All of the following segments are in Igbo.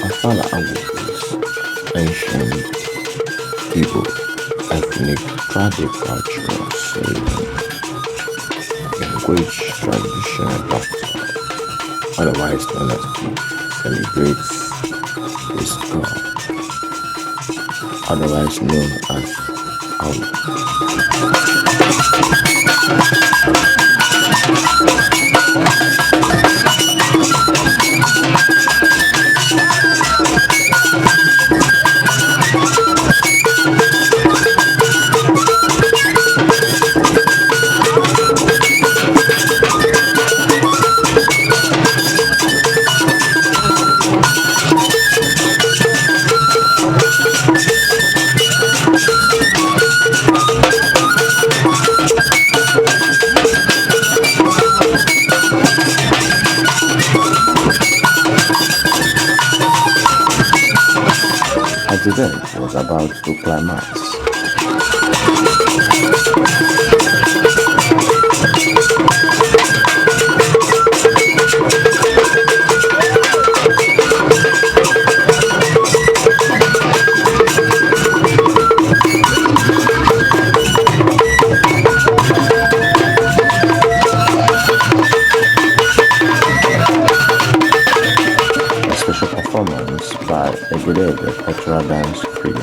Ofala Agwu is ancient Igbo ethnic tradi-cultural ceremony in which traditional doctor, otherwise known as Dibia, celebrates his god, otherwise known as Agwu. As the event was about to climax, a special performance by Egedege Cultural Dance Trio.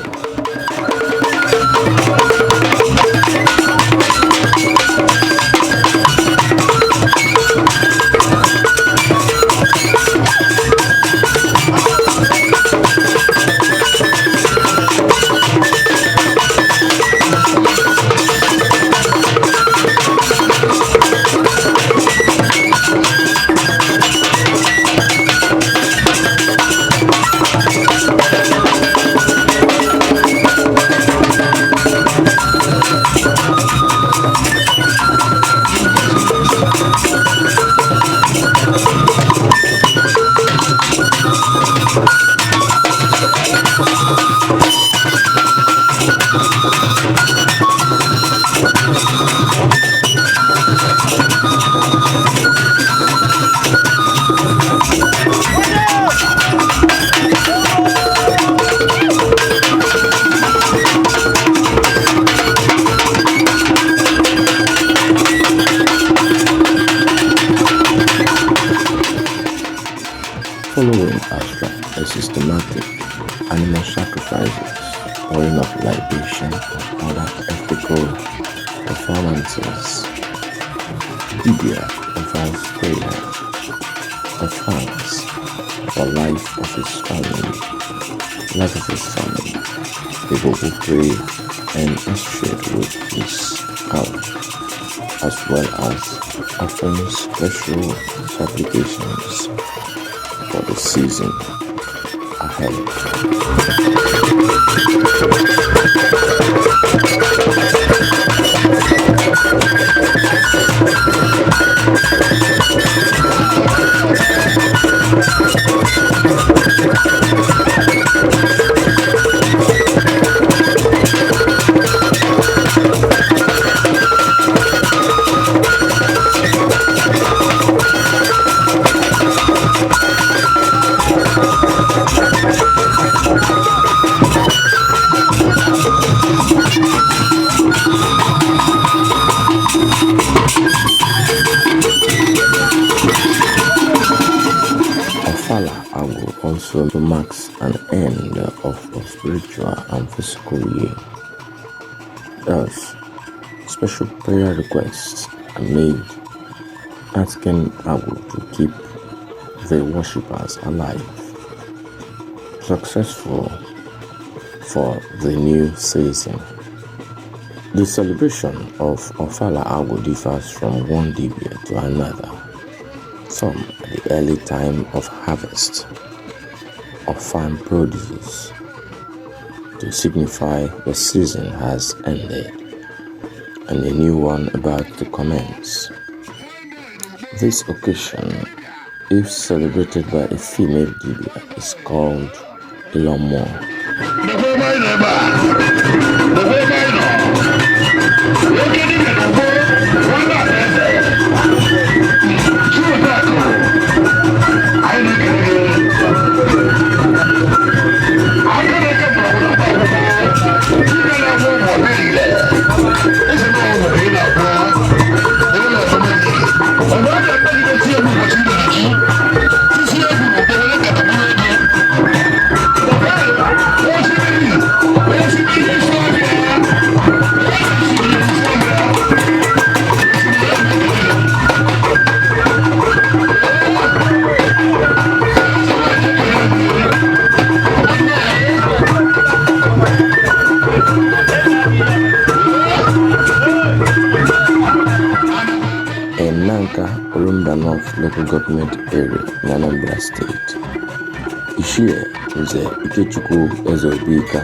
Following are systematic animal sacrifices, pouring of libation, and other ethical performances, Dibia offers prayer of thanks for life of his family, people who pray and associate with his house, as well as offering special supplications for the season ahead. Ofala Agwu also marks an end of a spiritual and physical year. Thus, special prayer requests are made asking Agwu to keep the worshippers alive, successful for the new season. The celebration of Ofala Agwu differs from one Dibia to another. Some at the early time of harvest of farm produces, To signify the season has ended and a new one about to commence. This occasion, if celebrated by a female dibia, is called Ilo Mmuo. Nekwa ebe anyị nọ ebe a, nekwa ebe anyị nọ. Nwoke dibịa na ugbo nwanne ala eze Chiwetakụ, anyị na-ekele gị. Aka na-eke mgbọrọgwụ na mkpa akwụkwọ, dibịa na-agwọ ụmụ ọbịa niile. Eze na ọgwụ ka ị na-agwọ ebe na-eme gị. Ọ bụ a ga-ekpegide tie egwu ụbọchị iri ji tisi egwu n'ụgbọ were nkata buru ego. Osimiri, osimiri isi ọbịa, osimiri isi ọbịa. In Nanka, Orumba North Local Government Area in Anambra State, Ichie Nze Ikechukwu Ezeobika,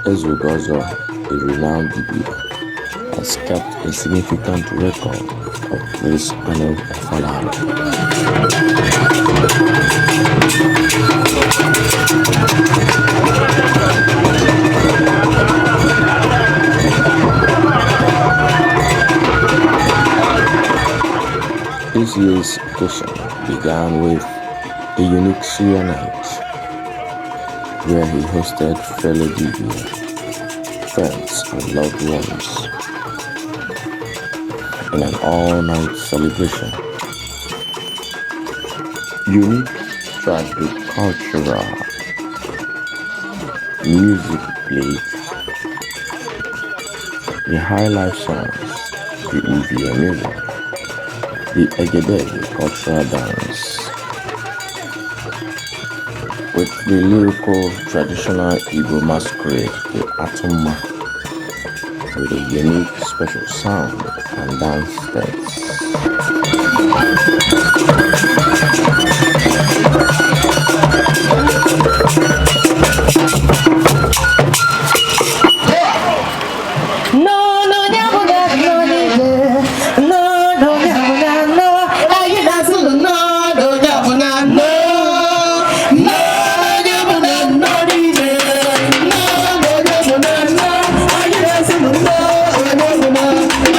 Ezeugozo, a renowned dibia, has kept a significant record of this annual Ofala. This year's occasion began with a unique Suya night, where he hosted fellow dibia, friends and loved ones in an all-night celebration. Unique trad-cultural music played, the highlife songs, the Uvie music, the Egedege cultural dance, with the lyrical traditional Igbo masquerade, the Atuma, with a unique special sound and dance steps. No, no, nyabuga, no, no, no, nyabuga, no. Anyị na-asụ no, no, nyabuga, no. No, nyabuga, no, DJ. No, no, nyabuga, no. Anyị na-asụ no, nyabuga.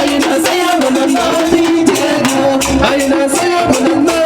Anyị na-asụ nyabuga, no, DJ, no. Anyị na-asụ nyabuga, no.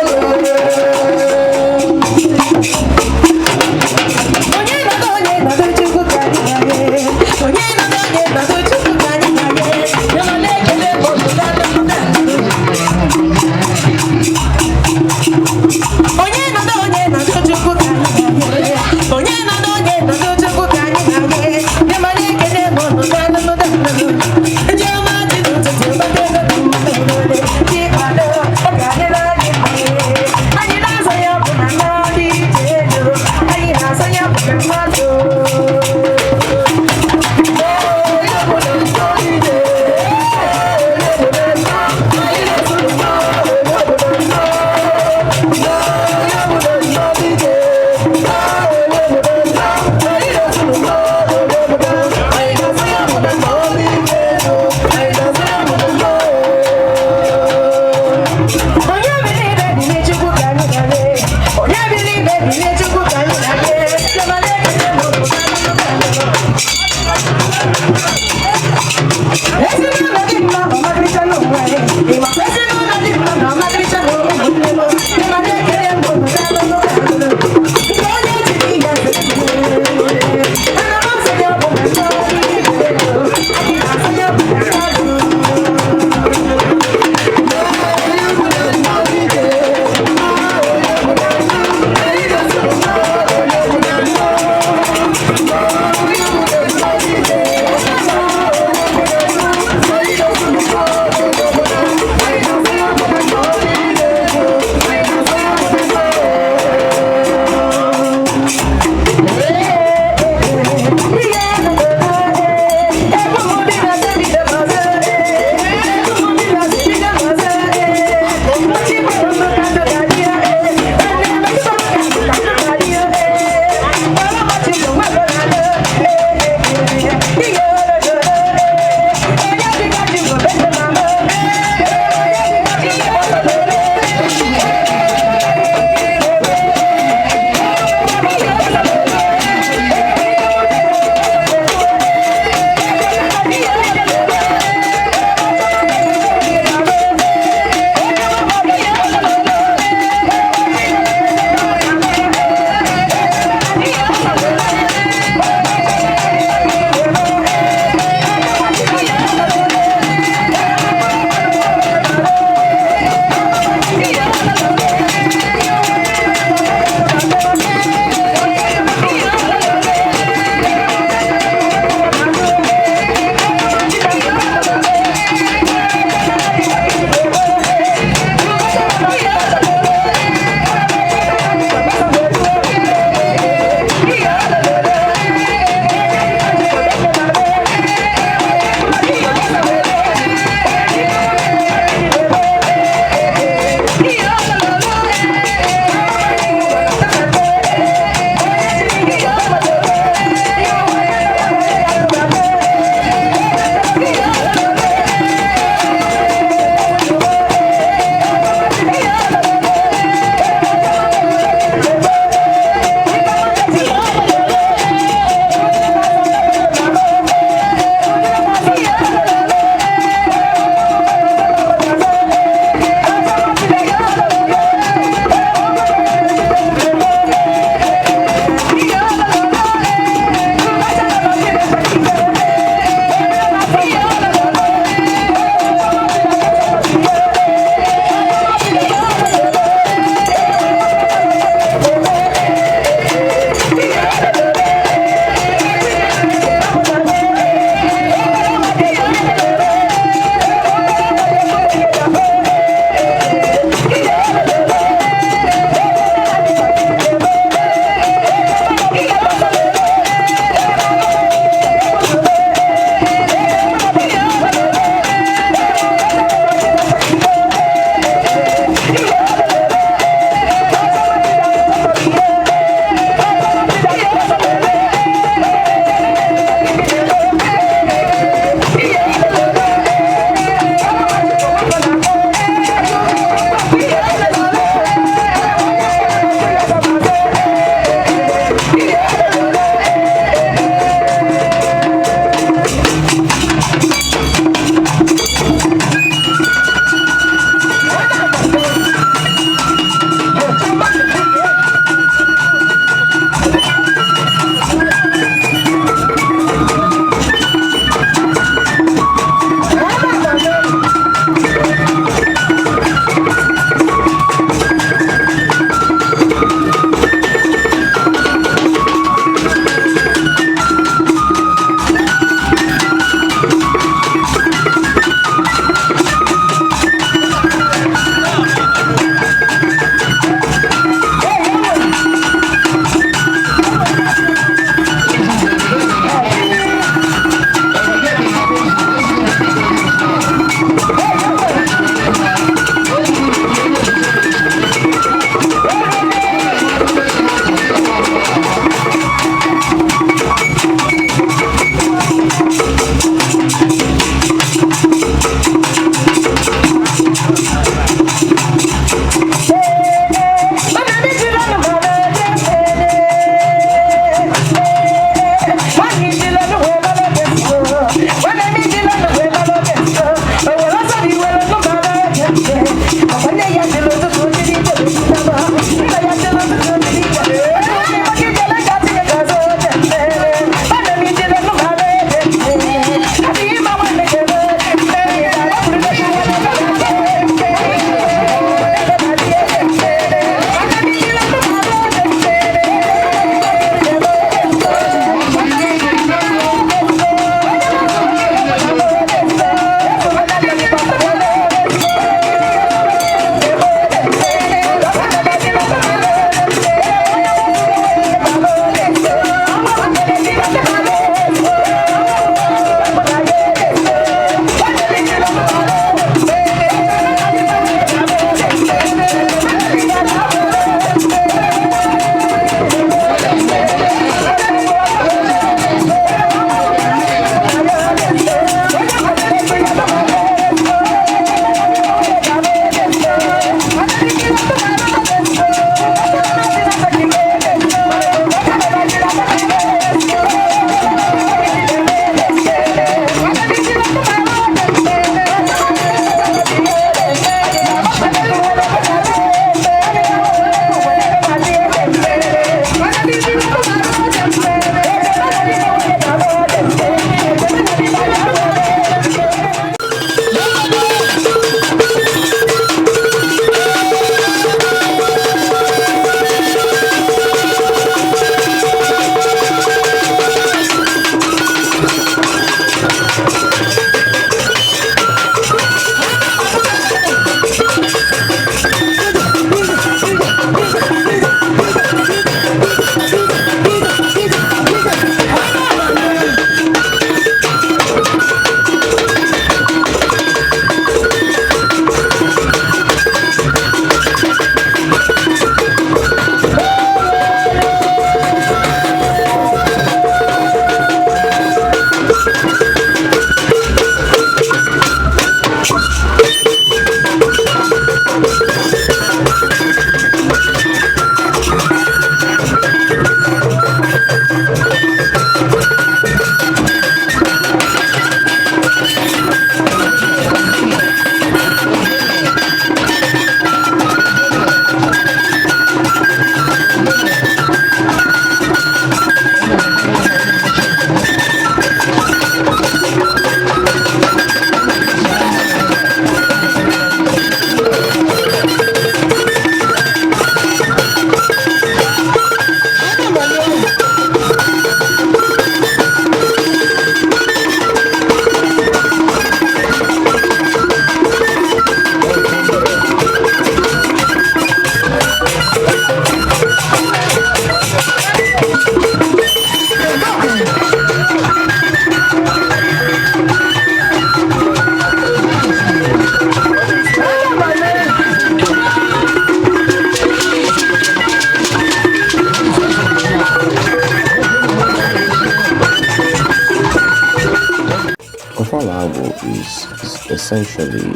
Essentially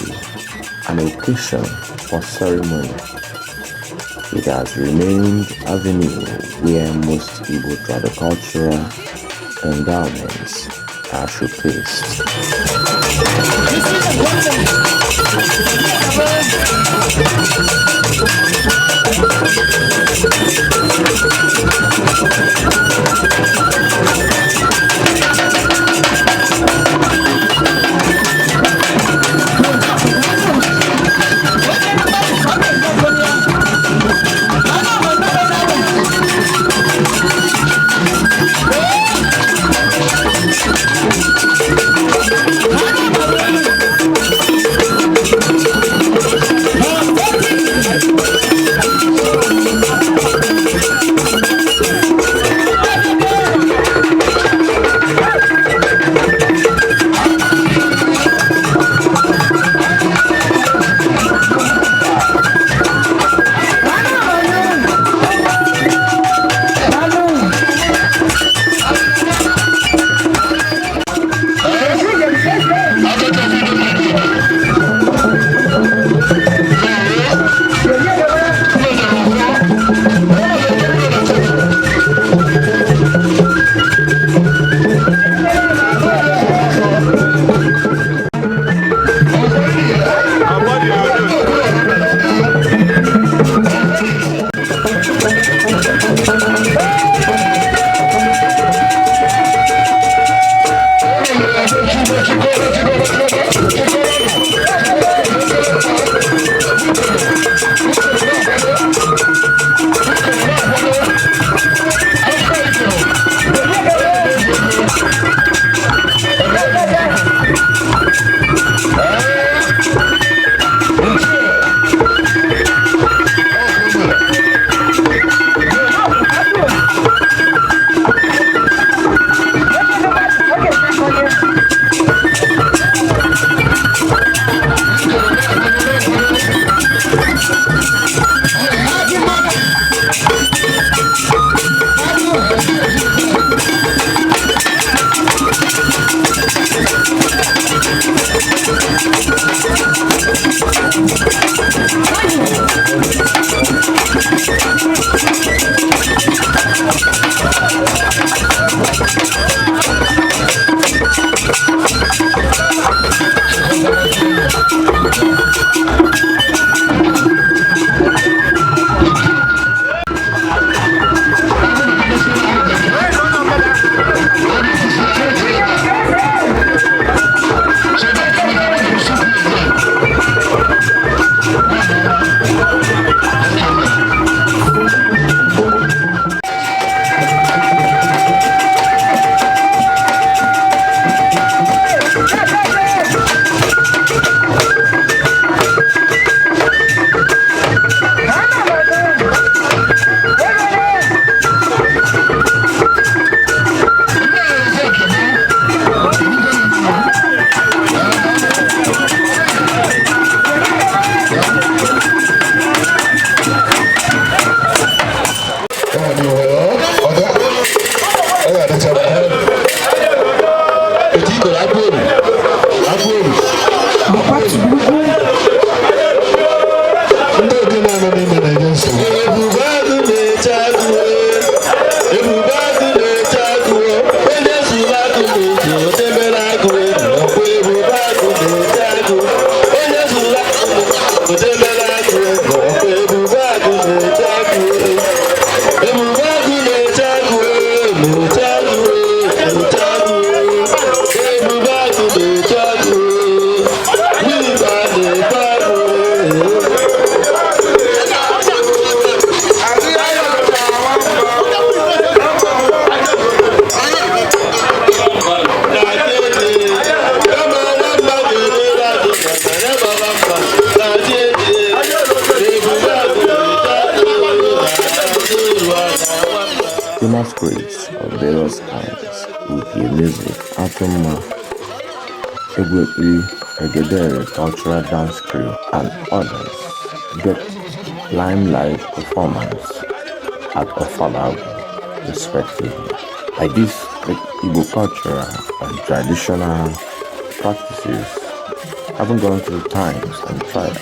an occasion for ceremony, it has remained avenue where most Igbo trado-cultural endowments are showcased. The masquerades of various kinds, Ukwe music, Atumma, Egwu Egedere cultural dance crew, and others get limelight performance at Ofala Agwu, respectively. Like this, the Igbo cultural and traditional practices Having gone through times and trials,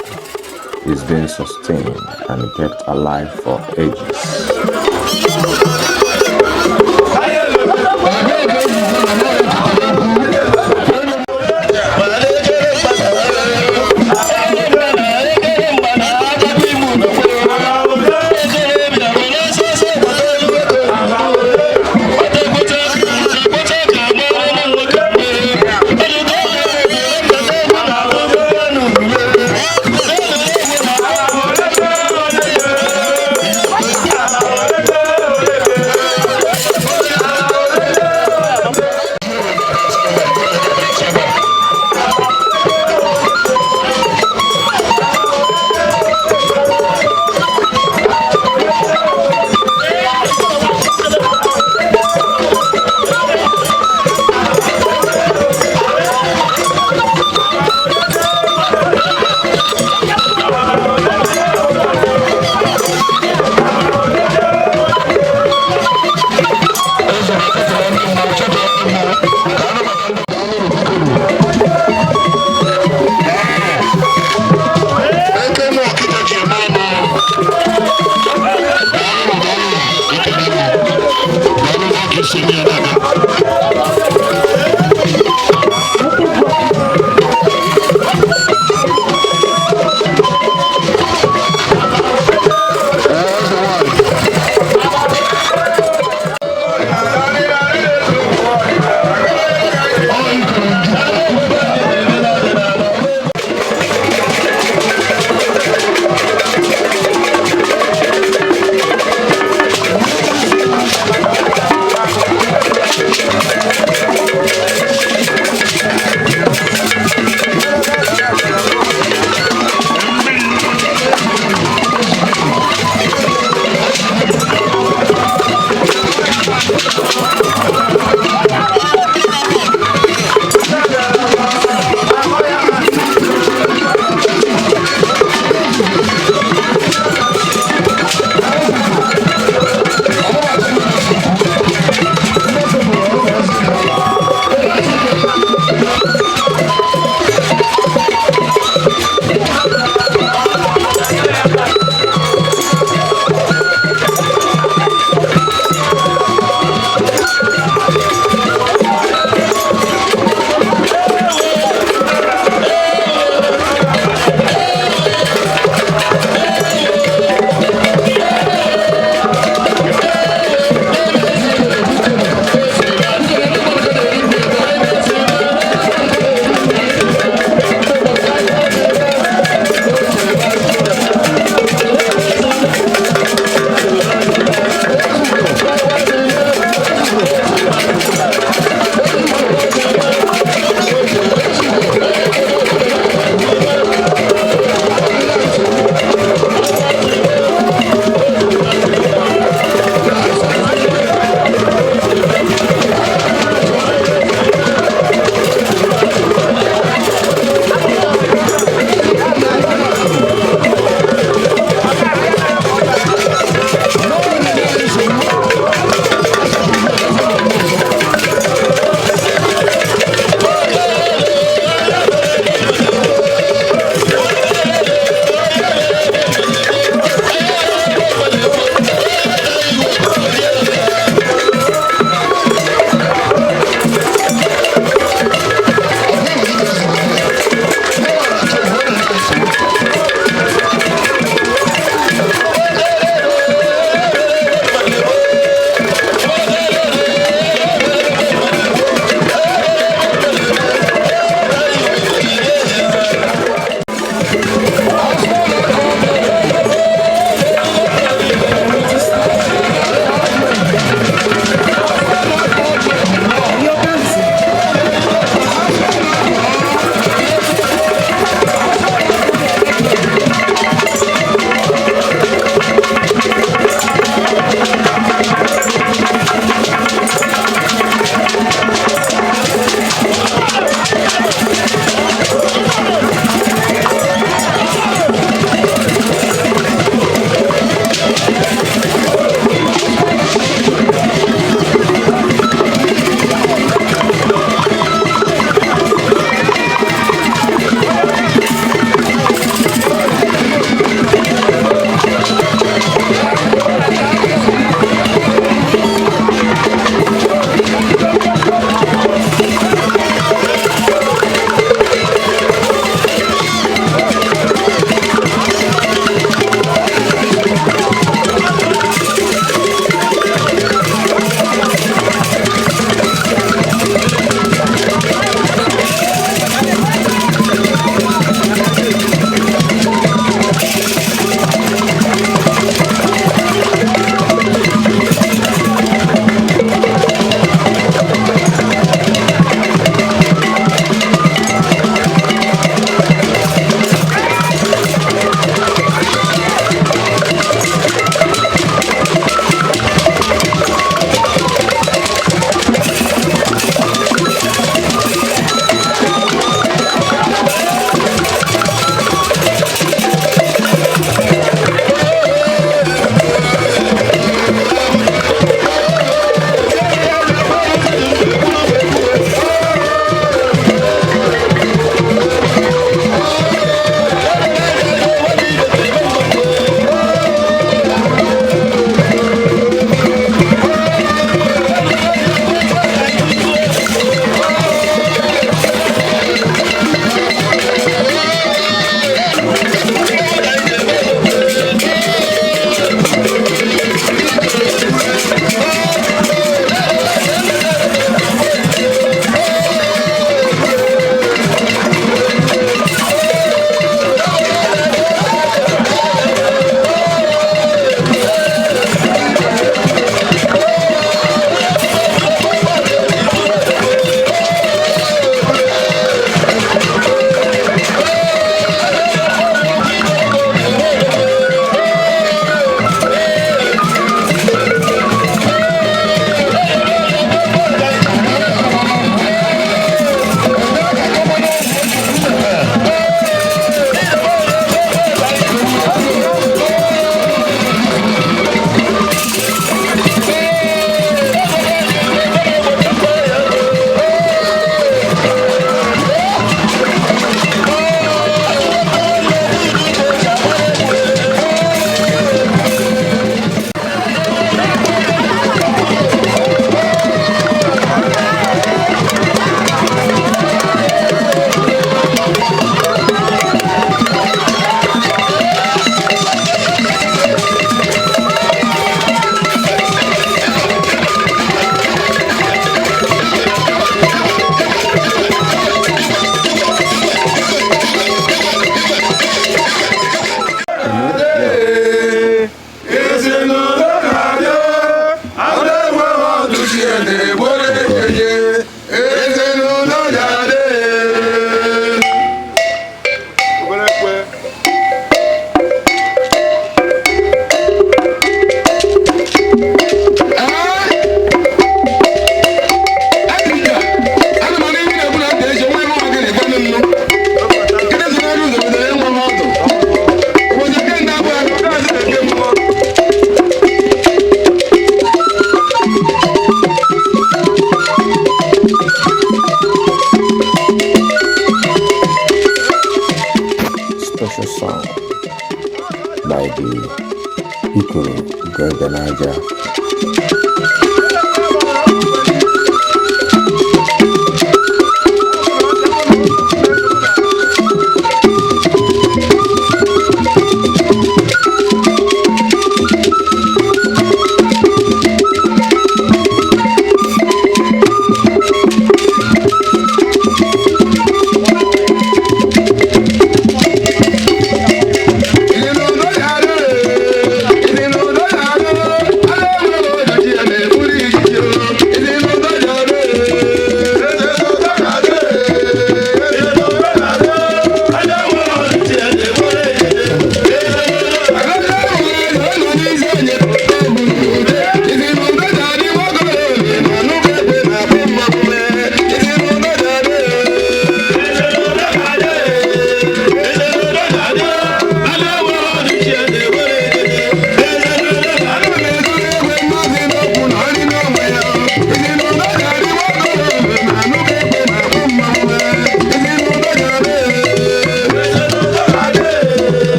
is being sustained and kept alive for ages.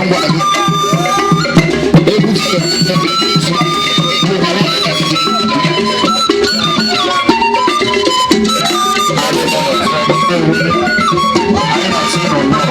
m gwara gị. Egwu anyị na-asị ụnụ nnọọ.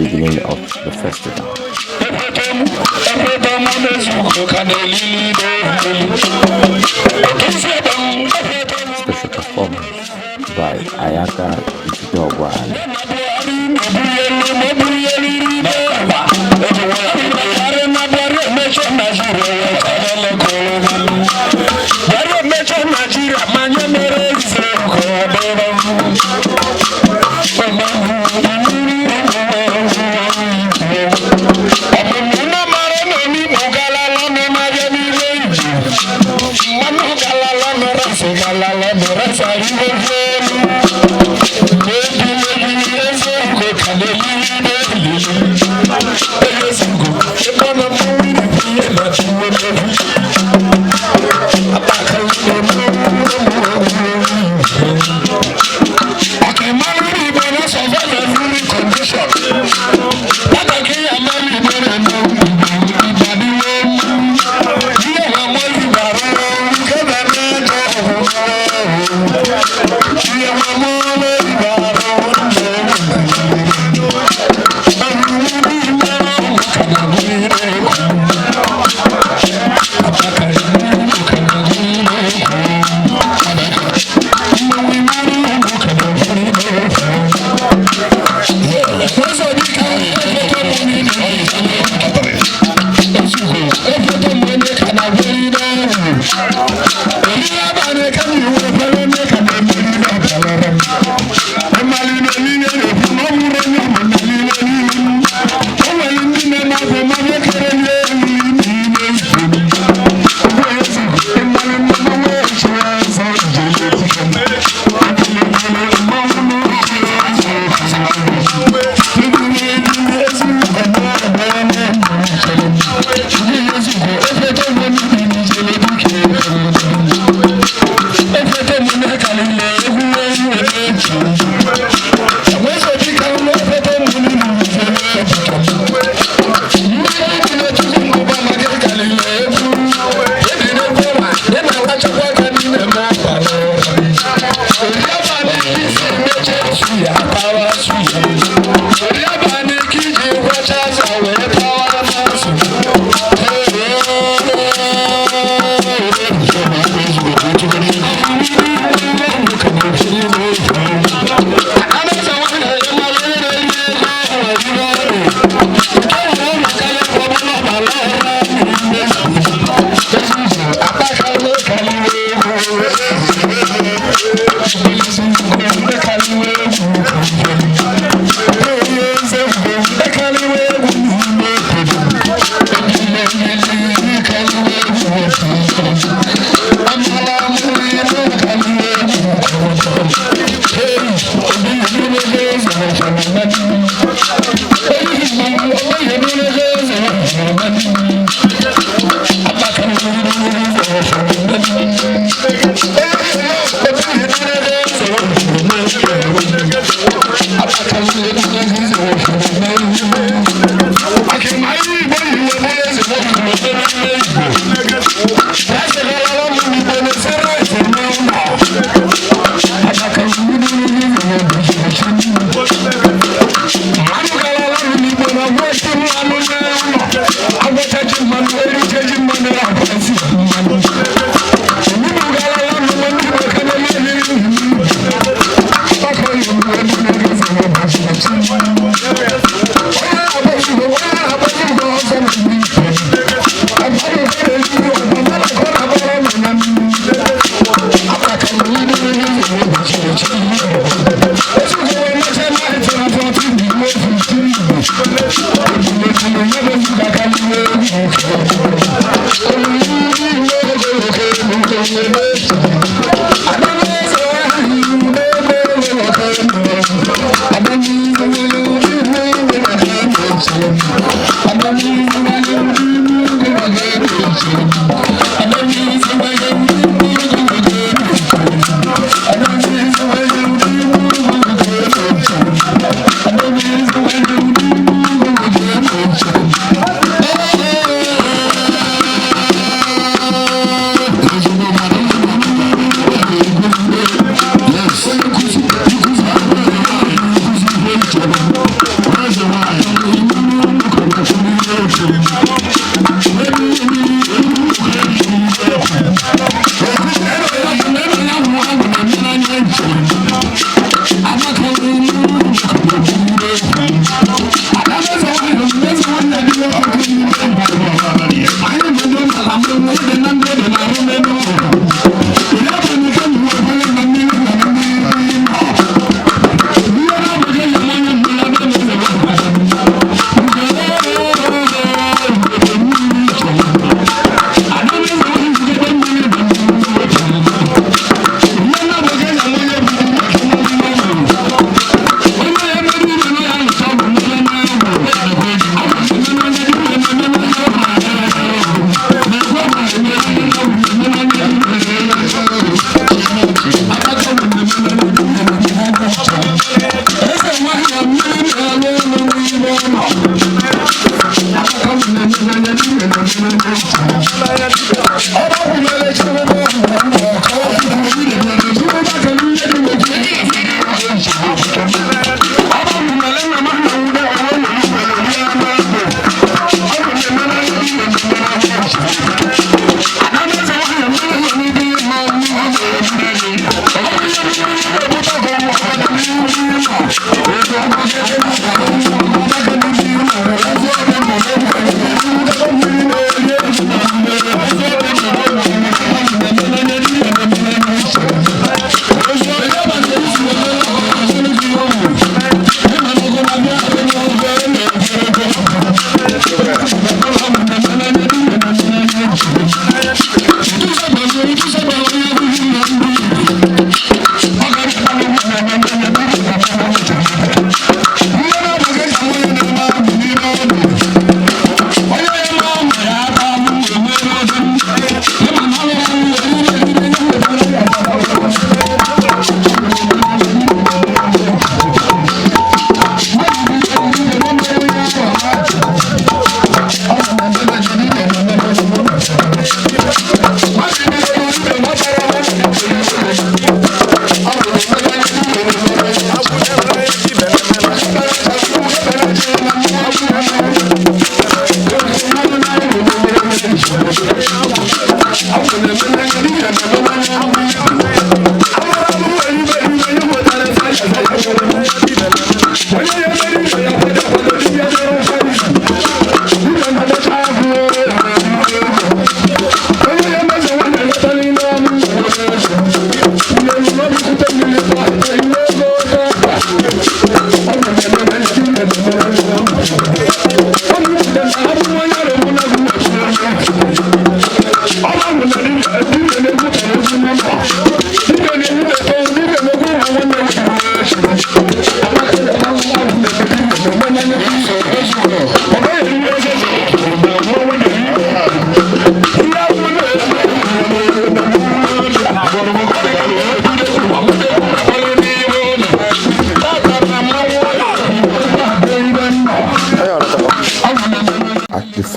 beginning of the festival. Special performance by Ayaka Ijidogwani.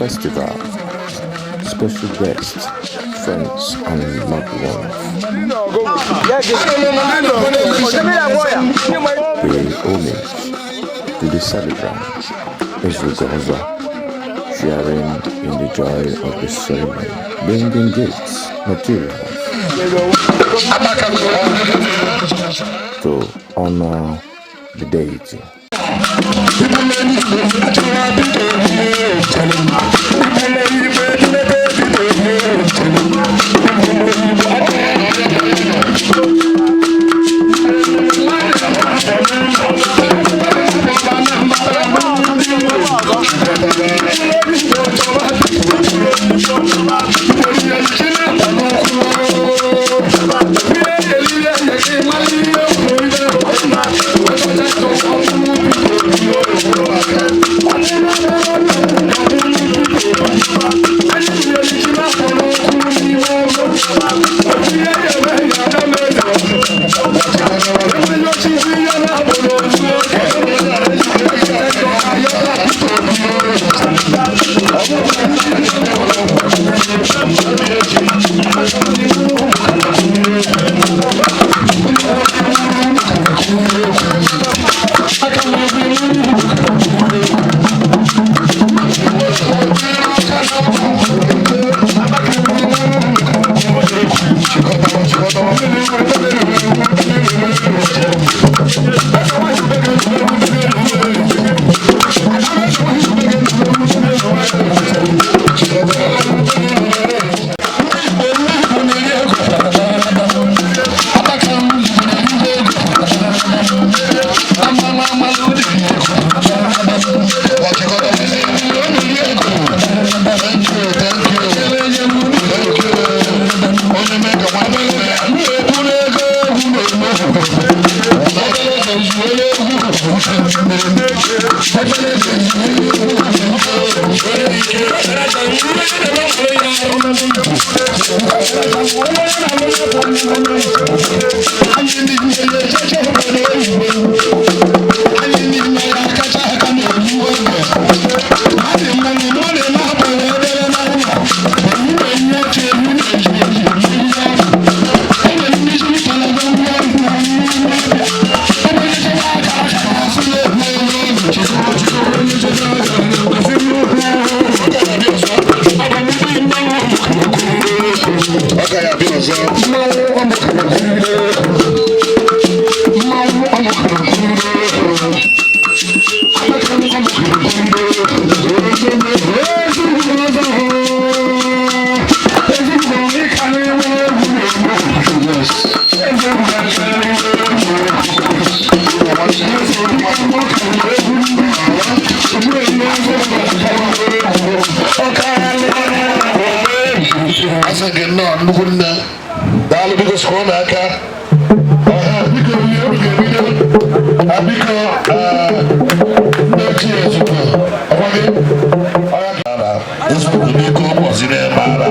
festival, special guests, friends, and loved ones pay homage to the celebrant, Ezeugo Ozo, sharing in the joy of the ceremony, bringing gifts, materials to honor the deity. Asị gị nnọọ nnukwu nne, daalụ, biko sụọ n'aka. Biko ihe oge ebido, biko nne ochie ozugbo ọgwa gị ọya ezugbo, biko ụbọchị ebe ara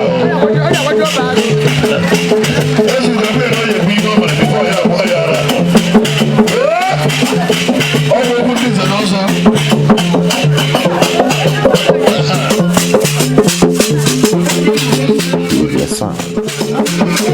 ezugbo ebe na onye bụ ihe o mere bifo ya agwa ya ara. Ọ bụ okwu ndị nze na ọzọ. To their sound.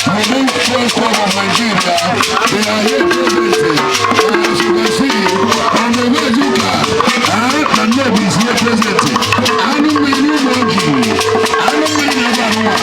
Unique Press Club of Nigeria. They are here presently. As you can see, on the way to na Nnebi is here presently. Anụ mmiri ụmụ oji, anụ mmiri na-ebe anụwa.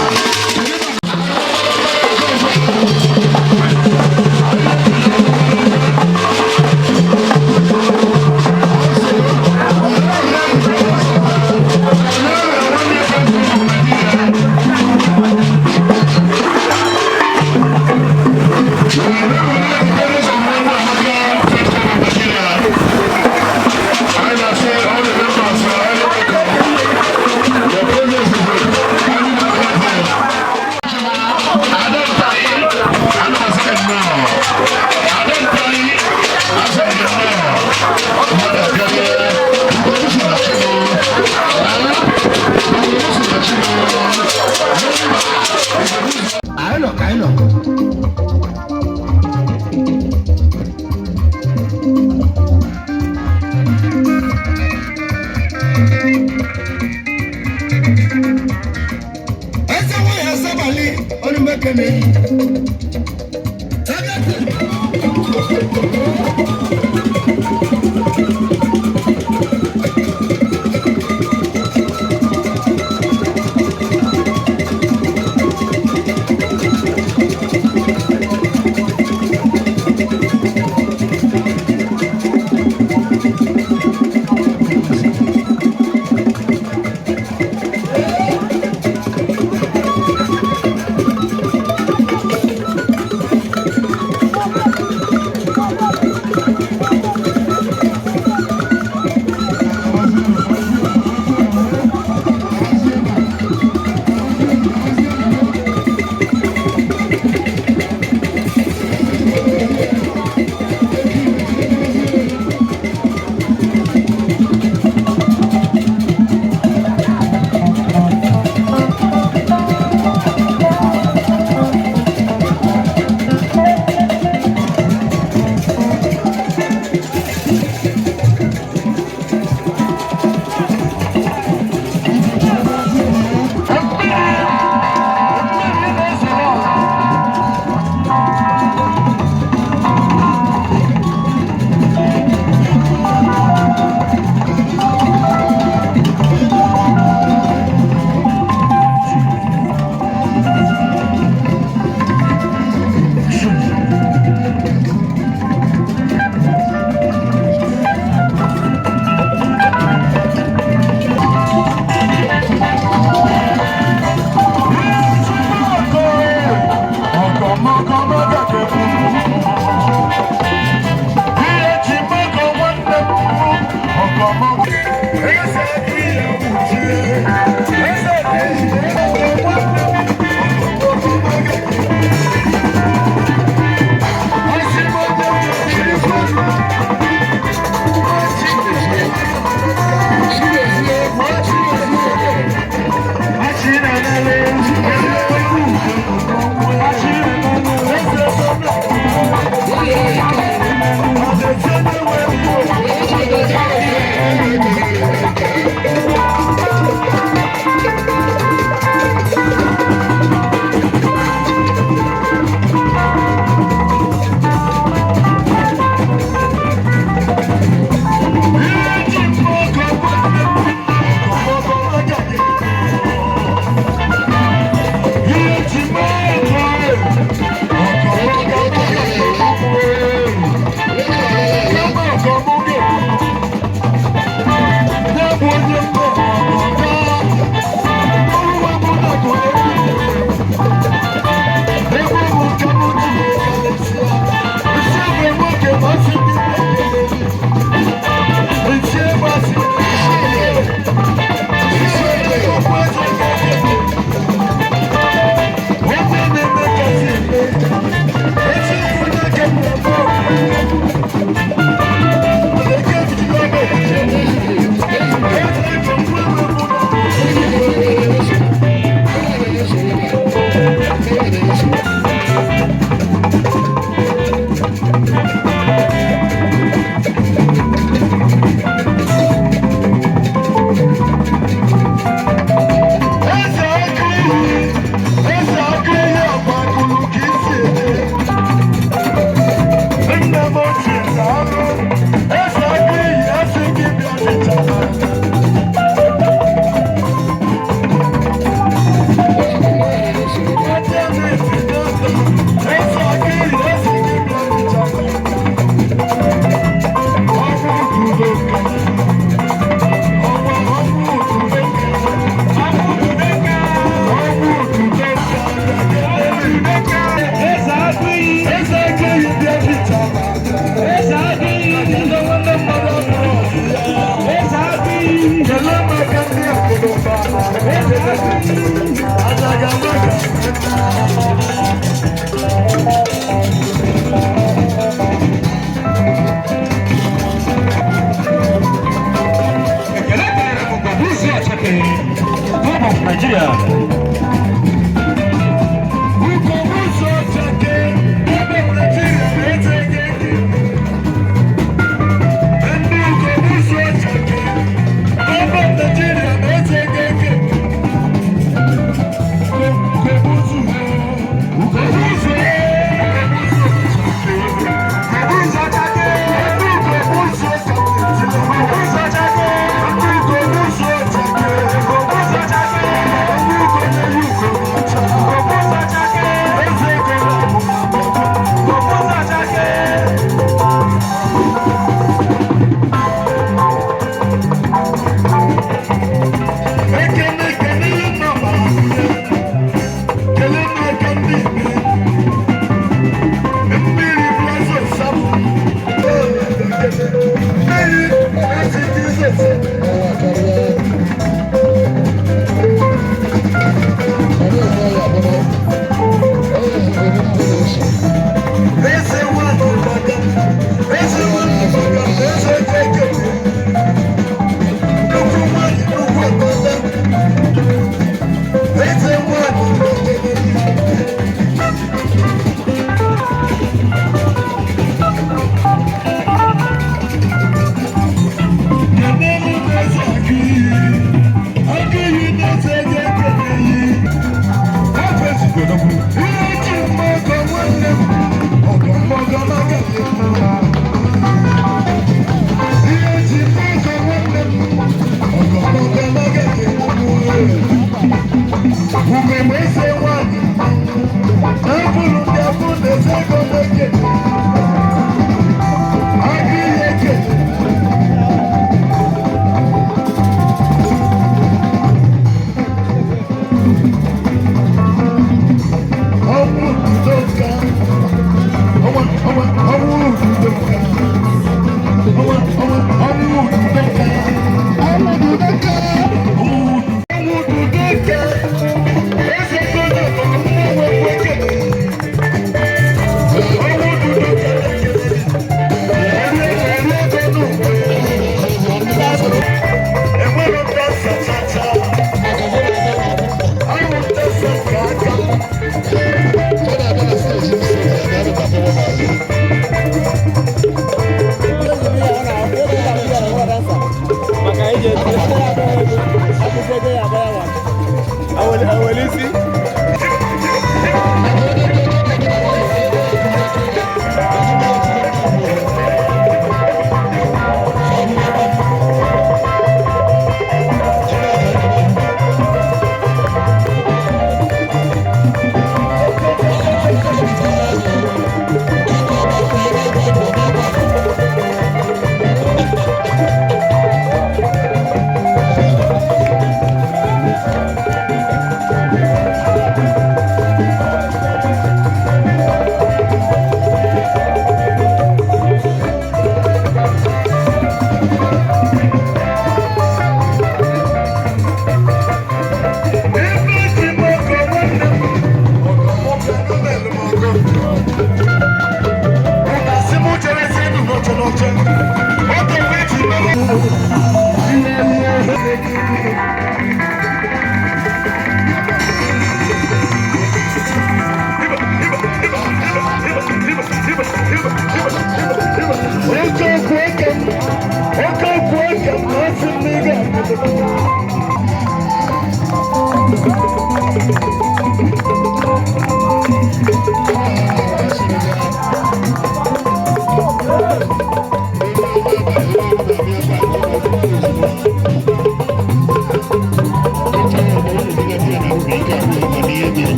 Anyị nọ ka anyị nọ. Eze nwanyị Asabali Onumekene.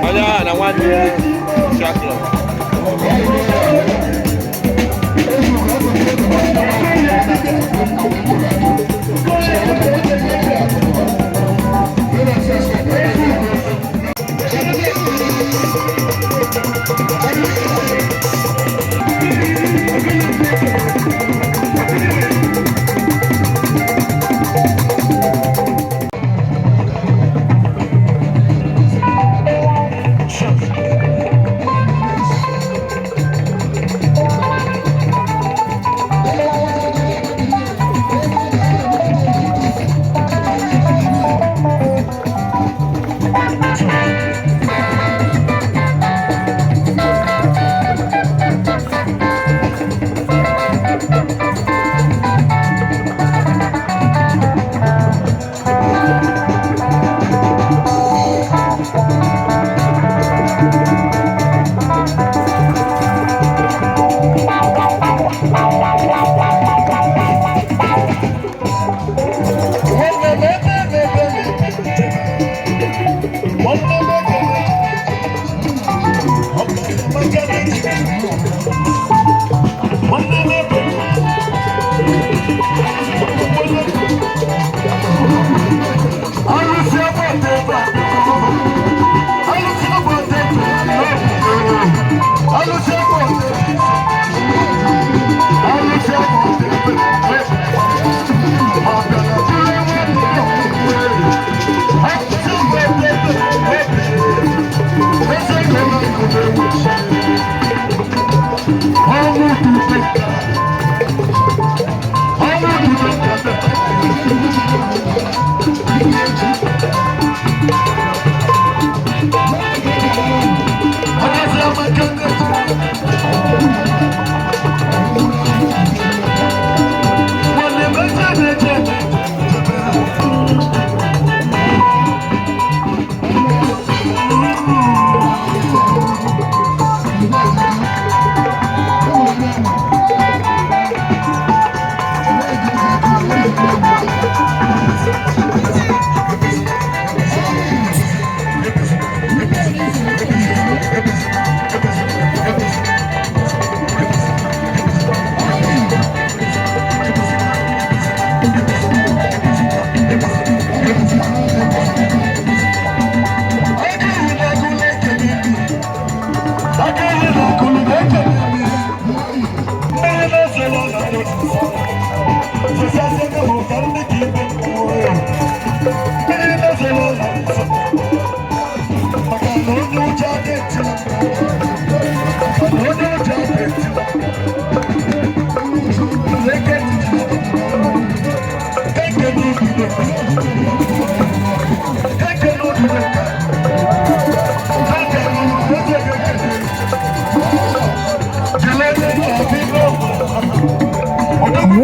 Onye ahụ na nwanne ya Social Club.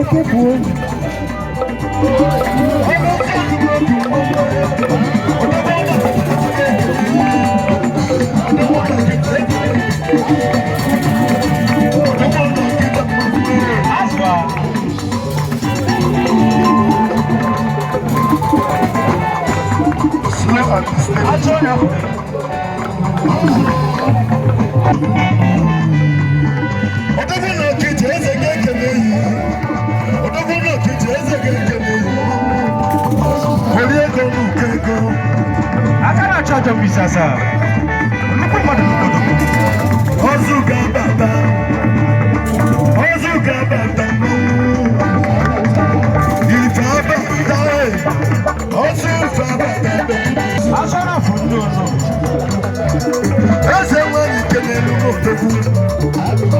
Ekebuo. Slow and steady. Odogwu na Okija, eze ga-ekele yi. Odogwu na Okija, eze ga-ekele yi. Ori ego n'ụkọ ego. Aka na-achọ ajọ mbisi asaa. Nnukwu mmadụ nnukwu odogwu. Ozu ga-abata. Ozu ga-abata. Ife abata. Ozu ife abata. Asọ na-afụ ndị ọzọ. Eze nwere ike n'elu n'odogwu.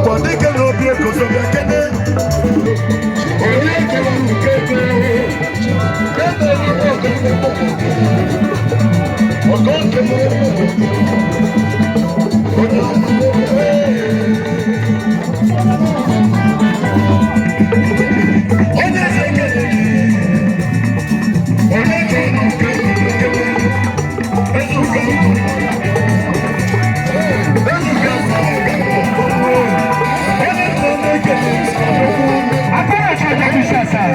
Kwadike n'obi ekozobịa kene. Ori ego n'ụkọ ego. Ebe n'ụkọ ego. Ọgọ nke m. Onye ọma. Onye eze kele gị. Onye ego n'ụkọ ego. Eze ụka ụkọ. Aka na-achọ ajọ mbisi asaa.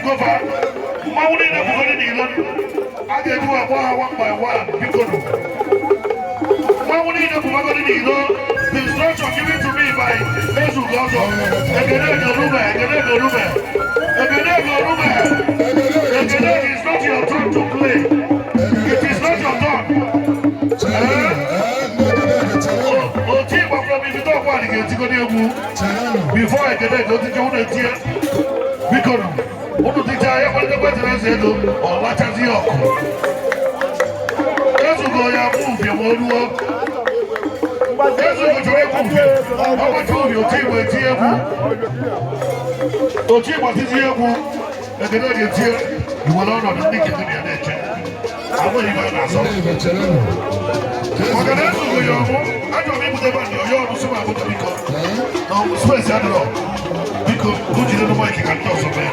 Mmanwụ niile bụgoro n'ilo a ga-ebu agba ha one by one, biko nụ. Mmanwụ niile bụgoro n'ilo. The instruction given to me by Ezugo Ọzọ, Egede Gorube, Egede Gorube, Egede Gorube, Egede, is not your turn to play. It is not your turn. Eh? Oti ịgba from ibido ọkwa anyị ga-etigoro egwu before Egede ga otike unu etie, biko nụ. Unu tichaa ya kwadebe tere eze ego ọ lachazi ọkụ. Ezugo ya bụ ufie ma o ruo. Ezugo chọrọ ịkwụ ufie. Ọgbacha ufie, otu igbo etie egwu. Otu igbo tizie egwu. Ekene ga-etie iwere ọnọdụ ndị nke gị na ya na-eche. Abụghị ibe a na-asọ. Maka na ezugo ya ọmụ, achọrọ m ibute bandị ọyọ ọmụ sị m abụta biko. Na spesi adịrọ. Biko, o jide nụ maịkị ka ndị ọzọ mee.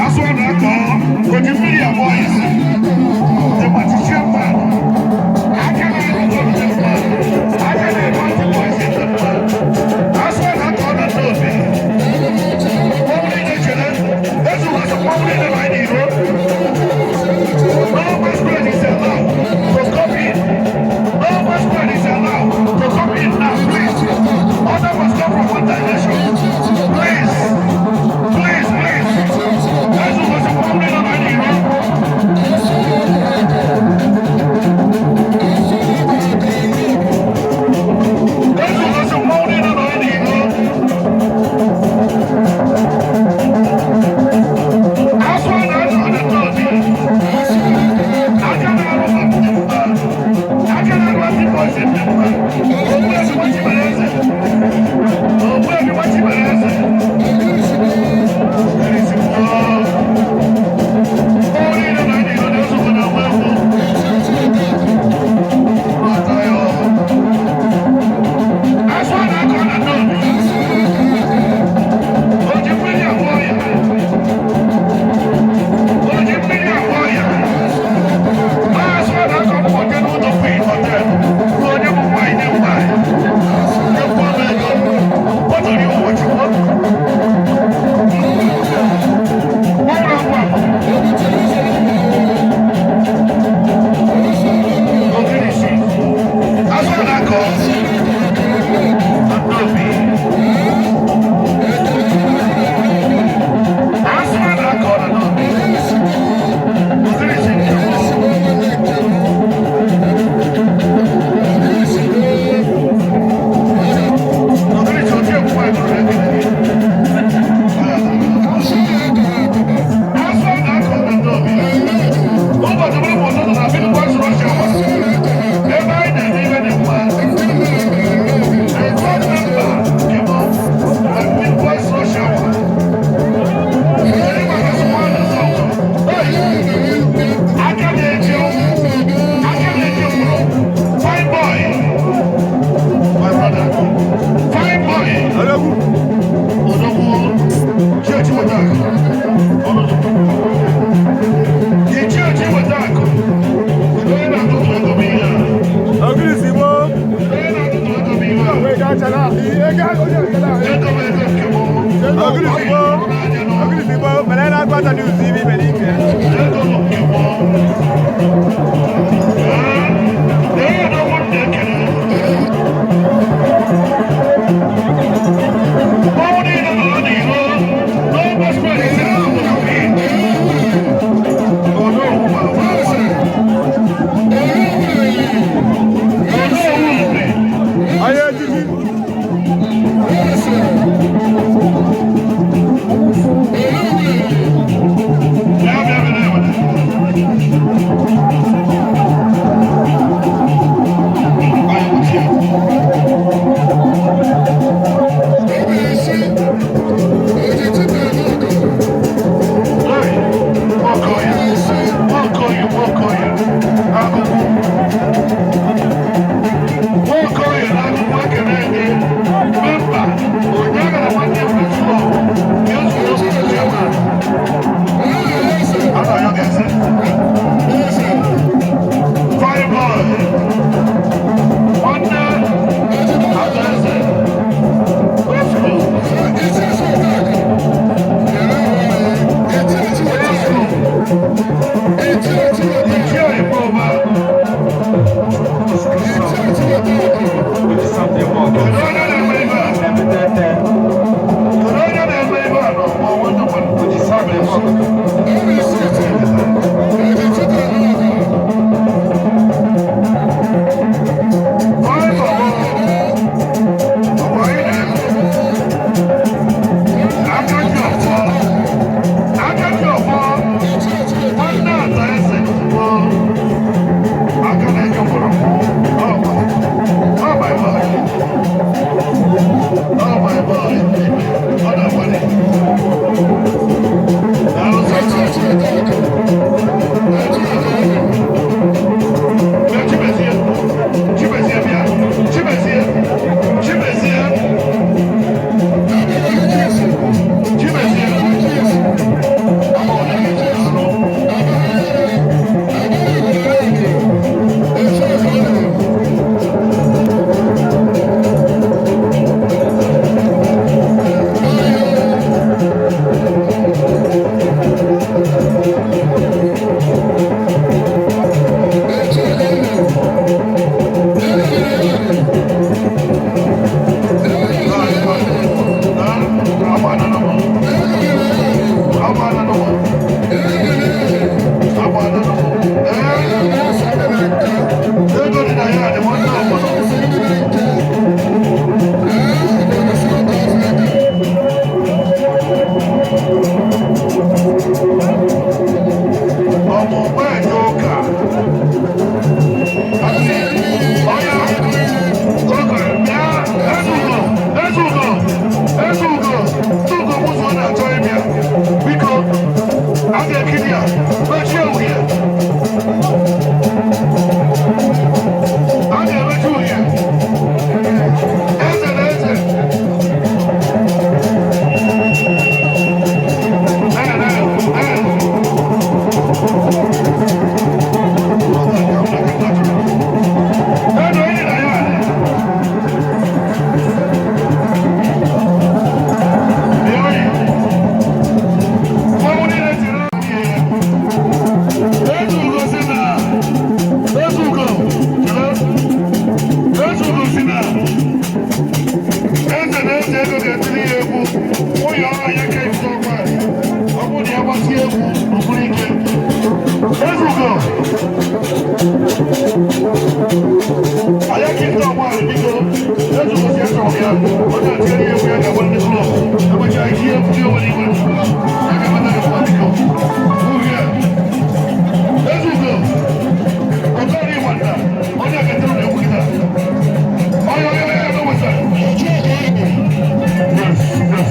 Asụ ọ na-akọ oji mmiri abụọ isi the chairman aka na-arụ ọrụ dị mma aka na-eme ọtụtụ isi dị mma asụ ọ na-akọ ọ na ndị obi mmanwụ niile chere ezughị asụ mmanwụ niile na anyị. n'iro. No masquerade is allowed to come in. No masquerade is allowed to come in now, please. Order must come from one direction. Please, please, please. Eze ụbọchị mmanwụ niile nọ n'iro. Eze ụbọchị mmanwụ niile nọ n'iro. Asụ a na-azụ na nnọọ. Aka na-arụ ma ndị mma. Aka na-arụ ndị bọọsị ndị mma. Ogbu ebi nwachi mere eze. Ogbu ebi nwachi mere eze. Erisi mmụọ. Mmụọ niile nọ n'iro na-ezukọ na nwa egwu. Ọtọ ya ọ. Asụ a na-akọ na nnọọ. O ji mmiri agwọ ya. O ji mmiri agwọ ya. Maazị ọ na-akọ mkpọke n'ụlọ Queen Hotel bụ onye bụ nwaanyị nye nwaanyị. Nyekwa m ego. Ọ chọrọ iwu ụbọchị m. Nwere agwa m. Ogirisi. Azụ ọ na-akọ. Nnobi. Azụ ọ na-akọ na nnobi. Ogirisi nke m. Ogirisi otu egwu nwaanyị tụrụ ekele. Azụ ọ na-akọ na nnobi. Ụbọchị bụrụ bụ ụtụtụ na Philippines Russia ebe anyị na-eme ihe dị mma. A board member nke mụ na Philippines Russia. Kedu maka Sụmanụ Sọtụ? Aka na-eji aka na-eji mkpụrụ. Fine boy. My brother. Fine boy. Odogwu. Odogwu. Church weta akụ. The church weta akụ. Kedu onye na-atụtụ ego m ihe a? Ogirisi gboo. Kedu onye na-atụtụ ego m ihe a? Ego achala. Ego onye achala. Ego m ego nke m. Ogirisi gboo. Ogirisi gboo. Mere na agbata news ibe ibe n'ike. Ego m nke m. Ee, ee, odogwu m na-ekele. Mmanwụ niile nọ n'iro. No masquerade is allowed to come in. Odogwu ma nwa. Odogwu mbe. Onye ejiji. Bịa, bịa, bịa, bịa. Anyị nwụchie. Hey, Nwokoye, Nwokoye, Nwokoye, agụgụ. Nwokoye na agụgụ ekele gị. Memba, onye gara nwanne m na klọb, ya zuru ozi chairman. Ana ya ga-ese. Fine boy. Nwanne Adaeze. Ofu. Ichie Ikpeọba. Kedu onye na-eme ibe a? Kedu onye na-eme ibe a n'ọgbọ nwanne mmadụ? Fine boy. Ọgbọ anyị na-eme. Aka ji ọfọ. Aka ji ọfọ. Nwanne Adaeze bụ aka na-enye mgbọrọgwụ. Oh my, oh my boy. Oh my boy. Ọ na-agbalị. Daalụ sọ. Ọmụmụ eje ụka. Ọya, oge, bịa, Ezugo, Ezugo, Ezugo, Ezugo ụzọ na-achọ ịbịa. Biko, a ga-ekiri ya, mechie uhie. A ga-emechi uhie. Eze na eze. Na, na, na. Ezugo! Anyị ka ndị ọgbọ anyị biko ezugosi achọrọ ya onye otiere ya egwu ya ga-agba ndị klọb emecha ihe ndị onwere igwe ya ga-emeta gị mma biko uhie ezugo ọtọrọ ịgba nta onye ga-etere na egwu kịta onye onye onye ya n'owesa. Yes, yes.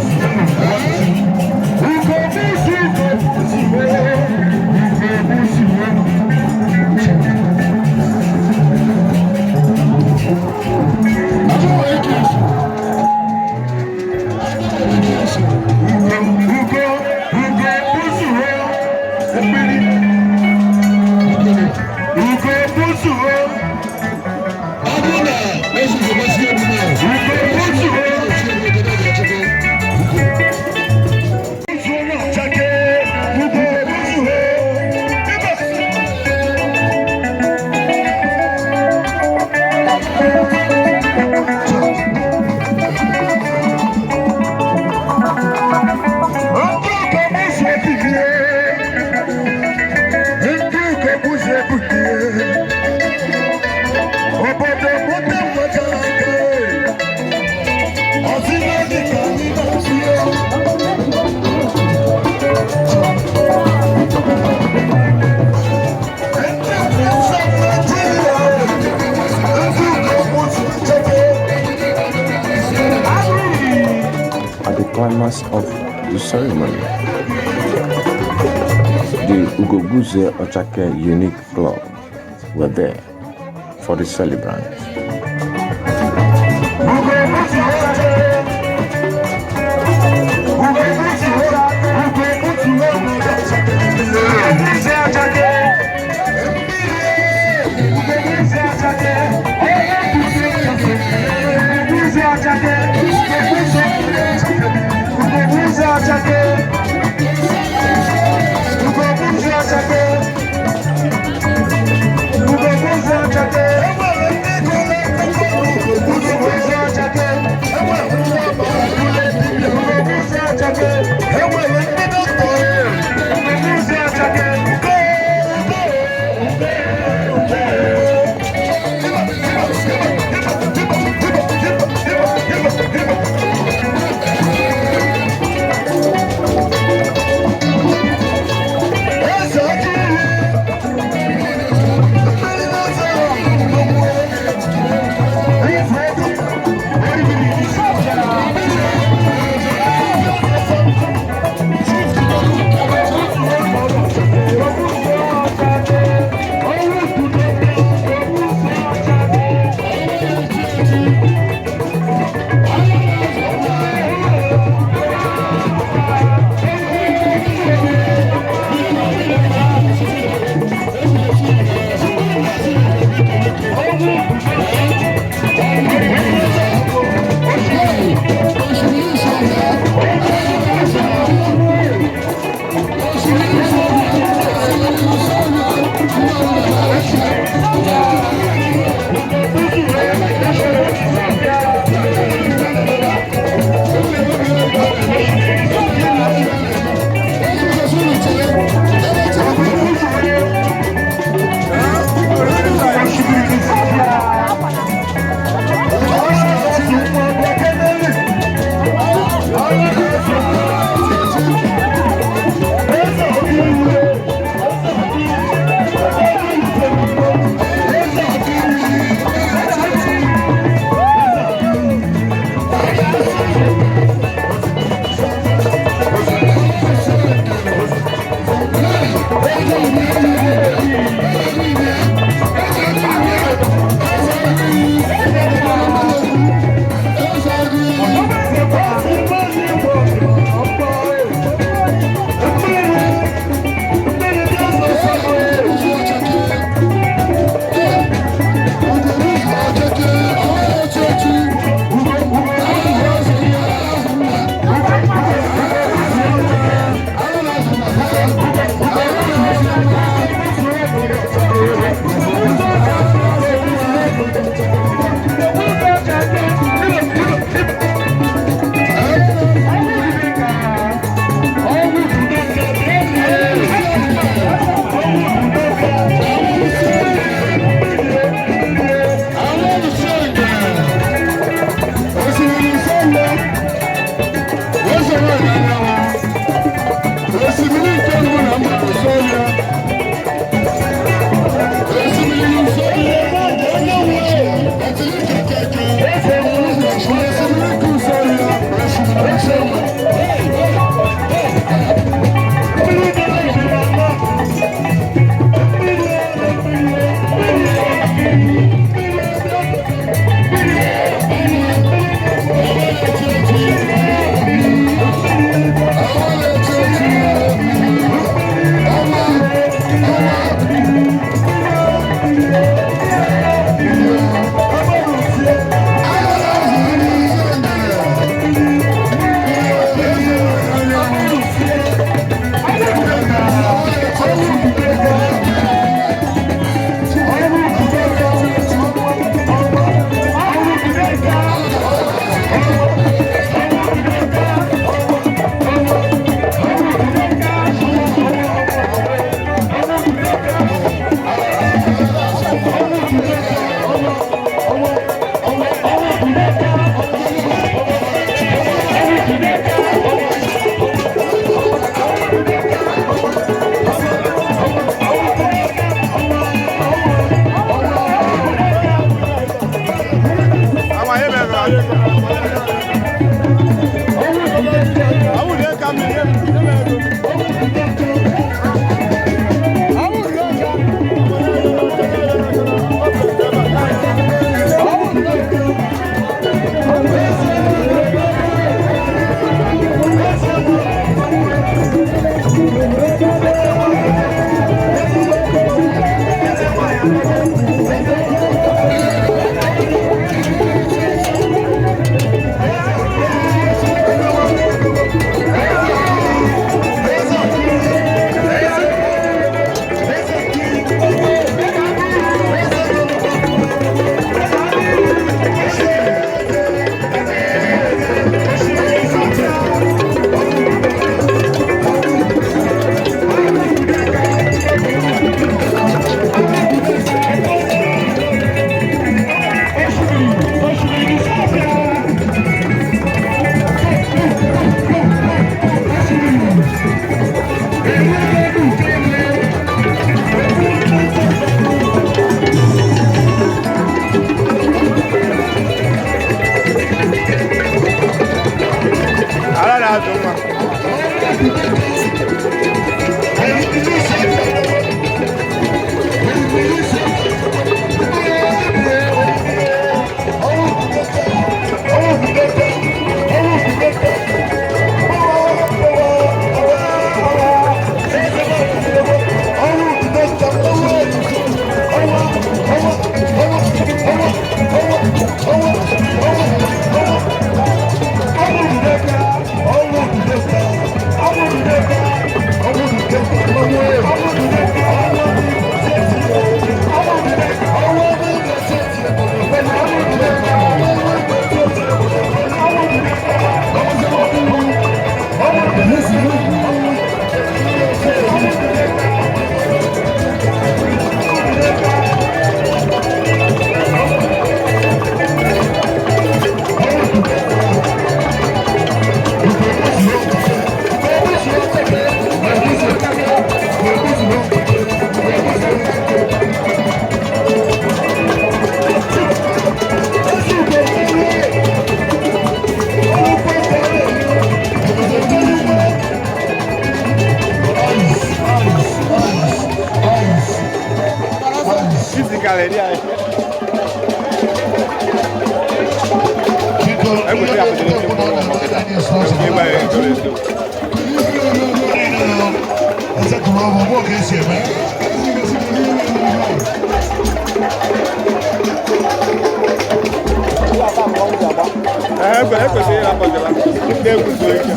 Ugo busi, ugo busi, ugo busi. Ugo, ugo, busuo, mmiri. Ugo, busuo. Ugo, busuo. Busuo na chake. Ugo, busuo. Ibe. Obodo mụta nwetara aka ọsị na dị ka anyị na-asị ya. Ndị Prince of Nigeria, ndị Ugo Cheke. At the climax of the ceremony, the Ugobuze Ochake Unique Club were there for the celebrant. Ugo Thank you. Ịkarịrị ya. Biko, Ekwesịrị ihe akụziri ndị na-ekwu na ọ mkpọrọ na-eme anyị Ebe sponsor. a egoro ezo. Esekụrụ ọgwụ, ọ bụ ka esi eme. Ee, ekwesịrị ịrapụ gaba. Ndị egwu zuo ike.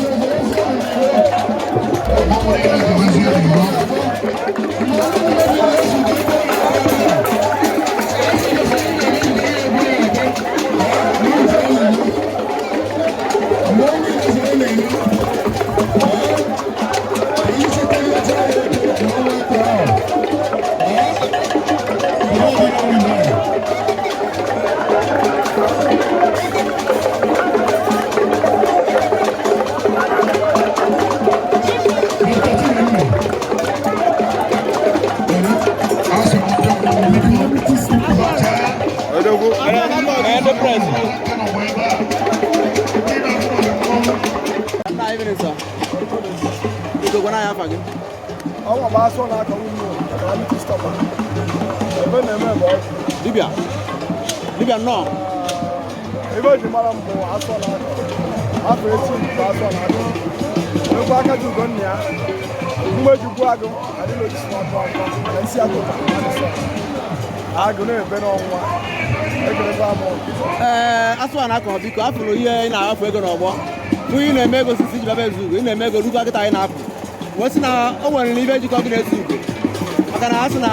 Odogwu, ee, ndị press. Nna anyị sir. Biko gwana anyị afa gị. Ọnwa bụ asọ na-akọ nwunye calamity stopper. Ebe na-eme bụ ọgwụ. Dibịa. Dibịa nnọọ. Ebe o ji mara m bụ asọ na-akọ. Afọ echi bụ asọ na-akọ. Nwekwa aka ji ugo nna ya. Mgbe ji gbuo agụ, adịla ojisi na-atụ akọ. Na isi agụ ka mmadụ sọ. Agụ na-ebe n'ọnwa. Ekelekwa m. Ee, asụ a na-akọ biko afụrụ ihe ị na-ahafụ ego n'ọgbọ. Fụ ị na-eme ego sisi ji baba ezugo, ị na-eme ego rukwa kịta anyị na-apụ. Wee sị na o nwere ibe jikọ gị na-esi ugo. Maka na a sị na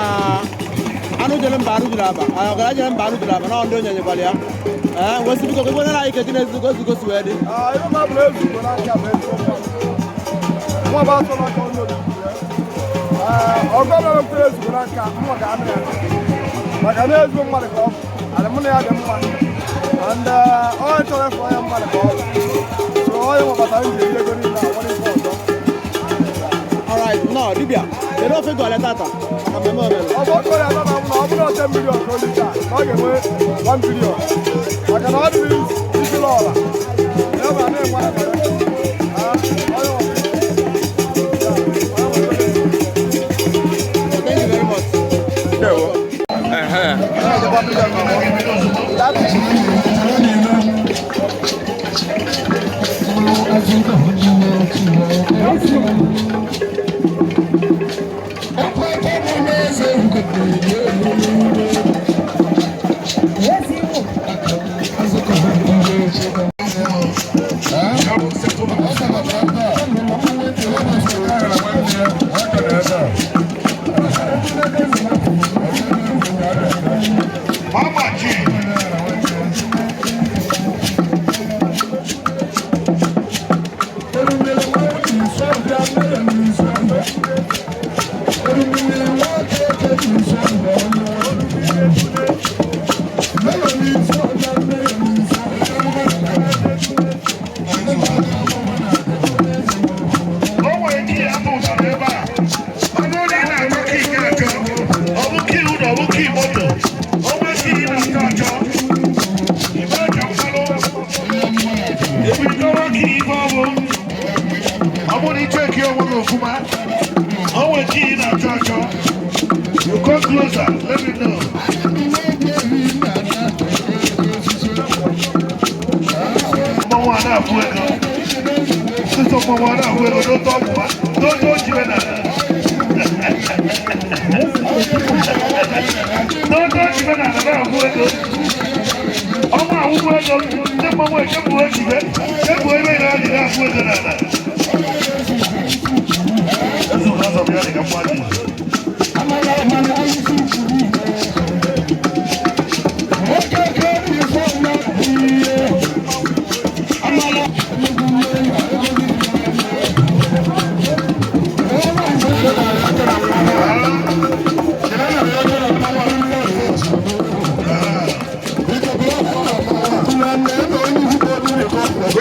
anụ jere mba anụ juru aba, ọgara jere mba anụ juru aba na ọ ndị onye nyekwara ya. Ee, wee sị biko ka gwanara anyị ka gị na-ezugo ezugo si wee dị. Ah, ebe m abụrụ ezugo n'aka bụ ezigbo mmadụ. Nwa bụ asọ n'aka onye obibi ya. Ee, ọgụ ọbụla mekwuru ezugo n'aka, mma ga-anụ ya. Maka na ezigbo mmadụ ka ọ bụ. Adị mụ na ya dị mma. And onye chọrọ ịfụ onye mmadụ ka ọ bụ. So onye nwebata m ji eri ego niile a, nwere ife ọzọ. Alright, nnọọ dibịa. Kedu ofe gị ole tata? Maka mmemme omere. Ọ bụ otu onye atọ na ọ bụrụ 10 million ka o lita, na ọ ga-enwe 1 billion. Maka na ọ dịrị isi lọọla. Ya bụ na na-enwe akara. Ah, onye nwebata. Yeah, onye nwebata. Thank you very much. Ndewo. Mama G. O nwere ndị ya bụ ụzọ n'ebe a. Ọ bụrụ na ị na-achọ kii gị achọ, ọ bụ kii ụlọ, ọ bụ kii moto, o nwee kii ị na-achọ achọ, ime ka mmanụ, ebidoro kii ife ọ bụ. Ọ bụrụ na ị cheki onwe gị ofụma, o nwee kii ị na-achọ achọ, you come closer, let me know. Mmanwụ a na-afụ ego. Sísọ mmanwụ a na-afụ ego n'otu ọgwụ ha, n'otu o jire na n'otu o jire na ala na-afụ ego. Ọnwa awụkwọ ego, ndị mmanwụ echepụ ejibe, chepụ ebe na adị na-afụ ego n'ala. Ezu ụzọ ọzọ bịa dị ka mmadụ.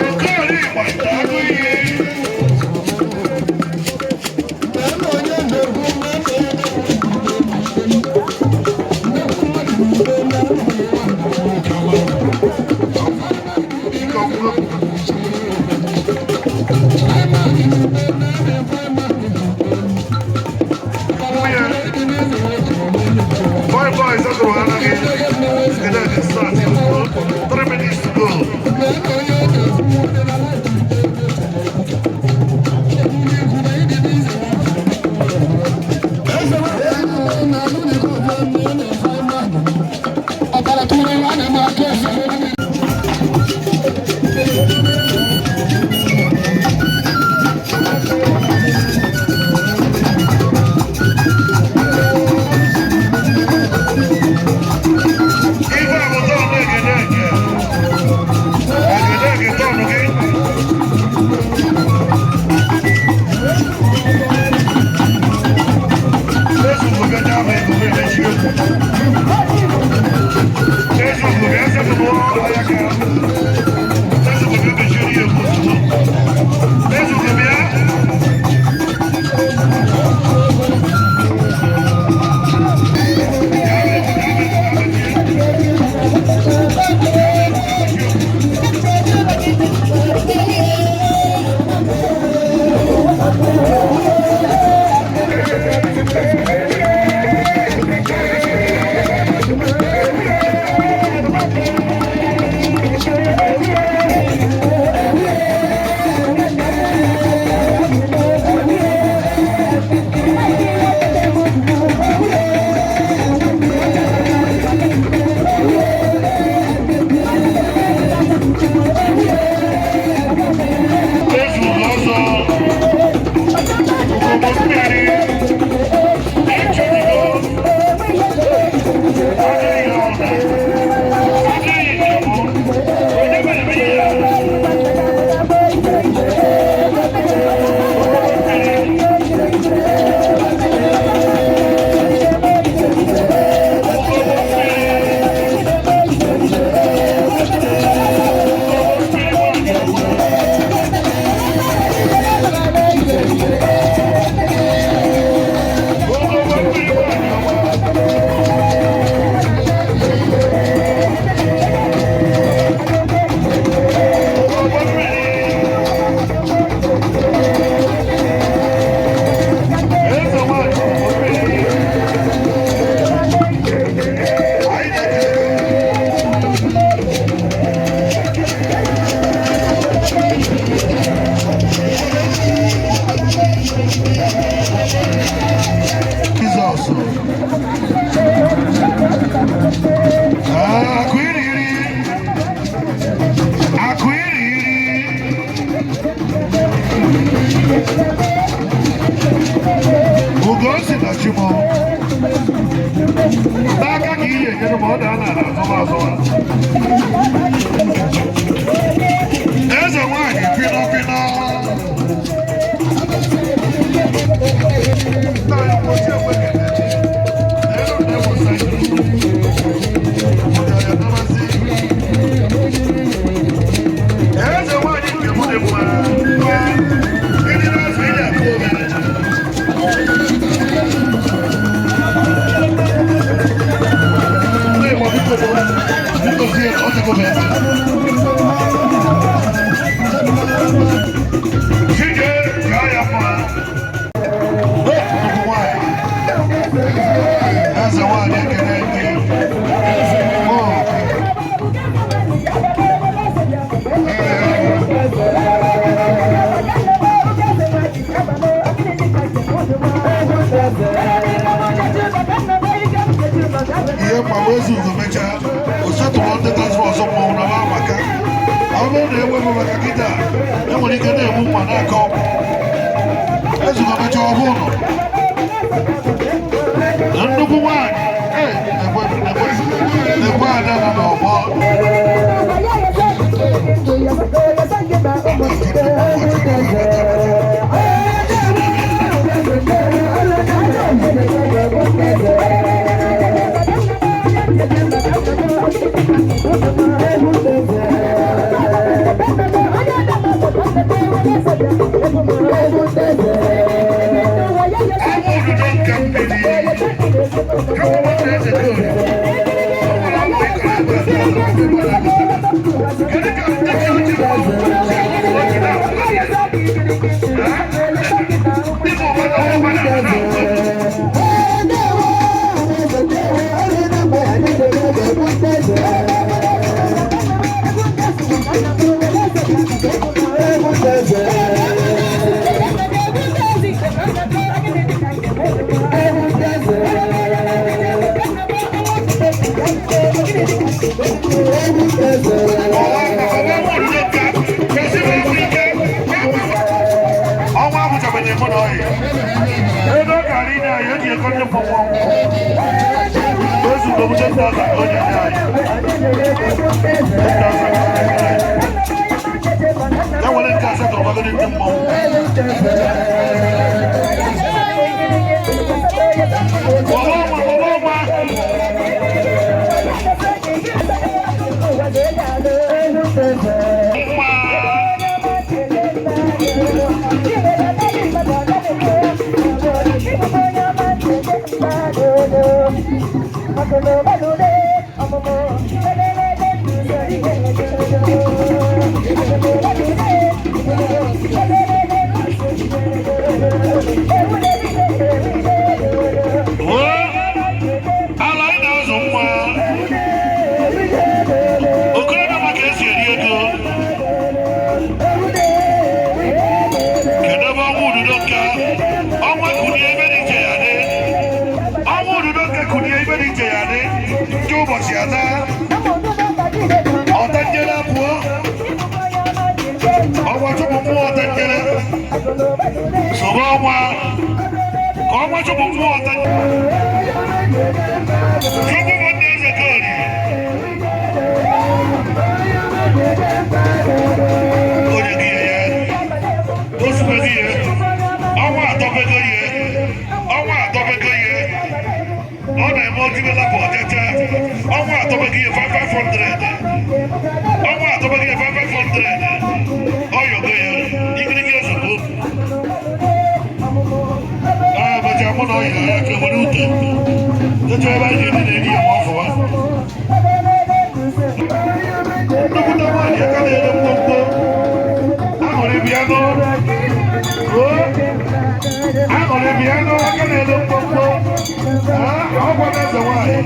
Okeọrụ Igbo na-agụ iyi. Boy, boy, zọtụrụ ha. Egedege start ozugbo. 3 minutes to go. Ife a bụ tọọnụ Egedege. Egedege tọọnụ gị. Ezugo bịa daa ma ego emechi egwu. Ezugo bịa sepụrụ ọya ka. Ezugo bịa mechiri ya egwu ozugbo. Ezugo bịa. Ezugo ọzọ. Ugogbe mmiri. Echebigo. Adịghị ọda. Adịghị njem. Onye mere mere ya. Ugogbe mmiri. Ugogbe mmiri. Ugogbe mmiri nwanyị. Ugogbe mmiri nwanyị ọma. Ugogbe mmiri. Eze nwanyị ugogbe mmiri. Anyị na-ekele gị. Jizọs. Akụ iri iri. Akụ iri iri. Ugo si na chi m. N'aka ka ihe enyere m ọ daa n'ala azọba azọba. Eze nwanyị pịnọ pịnọ. Nna anyị kwụsị ekwe kele. Elu na-ewusa ihe. Obodo ya nabasị. Eze nwanyị nke mụ dị mma. Ndị na-azụ ihe akụ obere. Ndị Igbo biko biko sie ọ dịgo m ebe. Chike gaa ya mma. Nnukwu nwanyị. Eze nwanyị ekele gị. Oh. Ihe mgbanwe Ezugo mechaa o setụrụ ndị task force mmọnwụ na maka ọ bụrụ na ewepụ maka kịta enwere ike na-egbu mma n'aka ọgwụ. Ezugo mechaa ọ bụ ụlọ na nnukwu nwaanyị ee, na-ekwe na-ekwe ada nọ n'ọgbọ. Thank you. anyị, o ji ego ndị mmọnwụ ọnwụ. Ezugo bụ 10,000 ka o ji enye anyị. 10,000 ka o ji enye anyị. Ya nwere nke asatọ ọgbagodi ndị mmọnwụ. Gbọrọ ọnwa, gbọrọ ọnwa. Nwa. Oo, ala anyị na-azụ nwa. Okorobịa ma ka esi eri ego. Kedu ebe ọnwa ududo nka? Ọnwa kunie ebe dị iche ya dị. Ọnwa ududo nka kunie ebe dị iche ya dị. Ndị ụbọchị ada. Ọta njele apụọ. Ọnwa chụpụ mmụọ ọta njele. Soro ọnwa. Ka ọnwa chụpụ mmụọ ọta njele. Chukwu bụ nna eze Kori. Onye gị ya, osukwe gị ya, ọnwa atọbego ya, ọnwa atọbego ya, ọ na-eme ojibela bụ ọchacha, ọnwa atọbego ya 5500, ọnwa atọbego ya 5500, ọyọgo ya, igirigi ozugbo. Abacha mụ na ọyị ya ka nwere ute, techa ebe anyị ga-edi na-eri ya ma ọ fụwa. Nnukwute nwaanyị aka na-ere mkpọmkpọ aṅụrị bịa nụ ruo aṅụrị bịa nụ aka na-ere mkpọmkpọ ọgwa na eze nwaanyị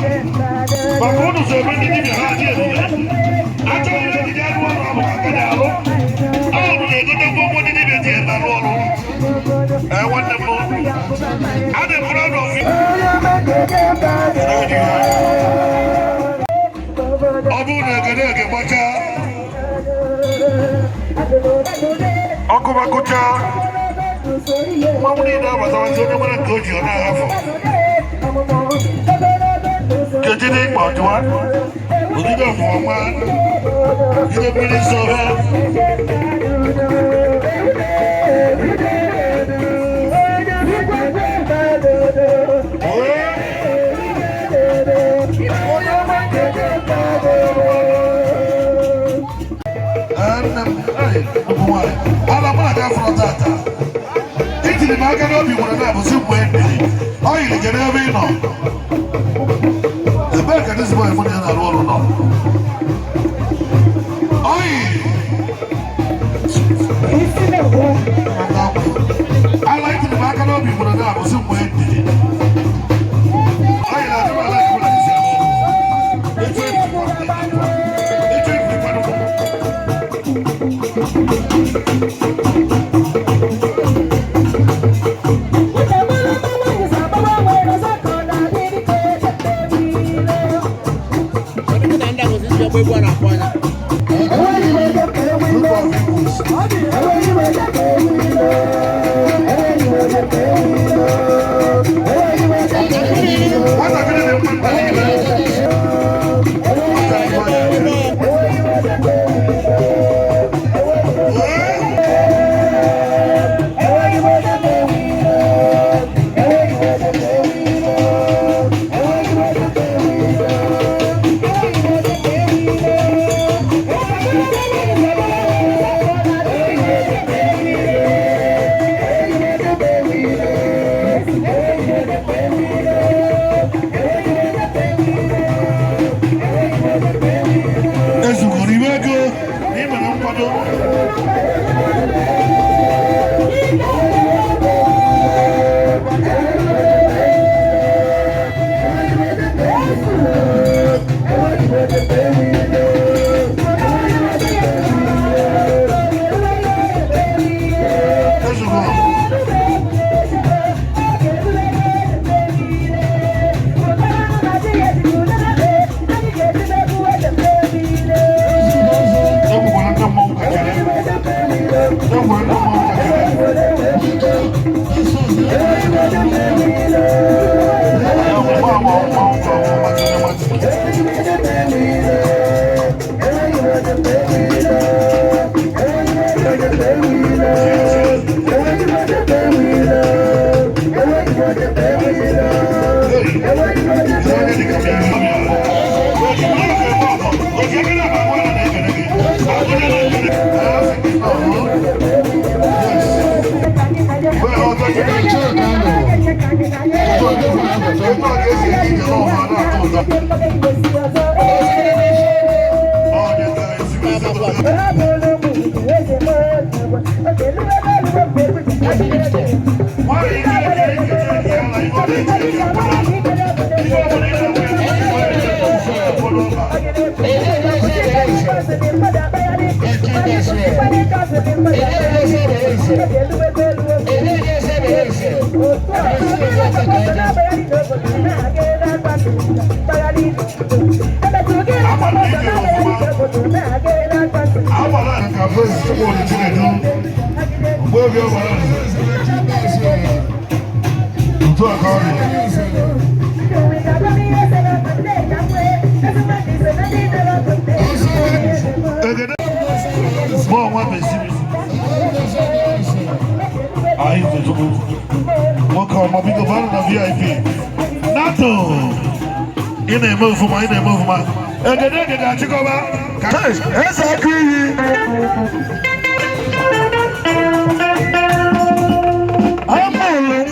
maka unu so eme ndị dibịa ha adị ebube achọghị ihe ejiji arụ ọrụ ahụ aka na-arụ ọrụ na-egote mkpọmkpọ ndị dibịa ji eme arụ ọrụ. Ee, nwanne m, adị m proud of you. Ọ bụrụ na egede ege gbachaa ọkụ bakụchaa mmanwụ niile abatawazi, onye nwere nke o ji ọ na-ahafụ kejide ịkpa ọdụwa ogide ọmụọma ogide mmiri nsọ ha. Nne m, nnukwu nwaanyị ala mụ na gị afọrọ tata itiri m aka n'obi nwere na-abụzi mgbe ndidi ọ yiri kedu ebe ị nọ, ebee ka dis boy mụ na ya na-arụ ọrụ nọ? Ọ yiri ala itiri m aka n'obi nwere na-abụzi mgbe ndidi ọ yiri adị m ala ikwu na isi arụ ọrụ etu etu etu etu. Kedu ka ndị a gosi si ọgba egwu a na-akpọ anya? Group of peoples. Nwatakịrị dị mma mkpa niile. Ọ chọrọ ịgba ya aka. Ee! Ezugoro iwe ego na ị mere nkwado. Ezugoro. Nwoke ọma, biko bara na VIP nato. Ị na-eme ofụma, ị na-eme ofụma. Egedege ga-achịkọba ka Eze aka iyi. Amụrụ.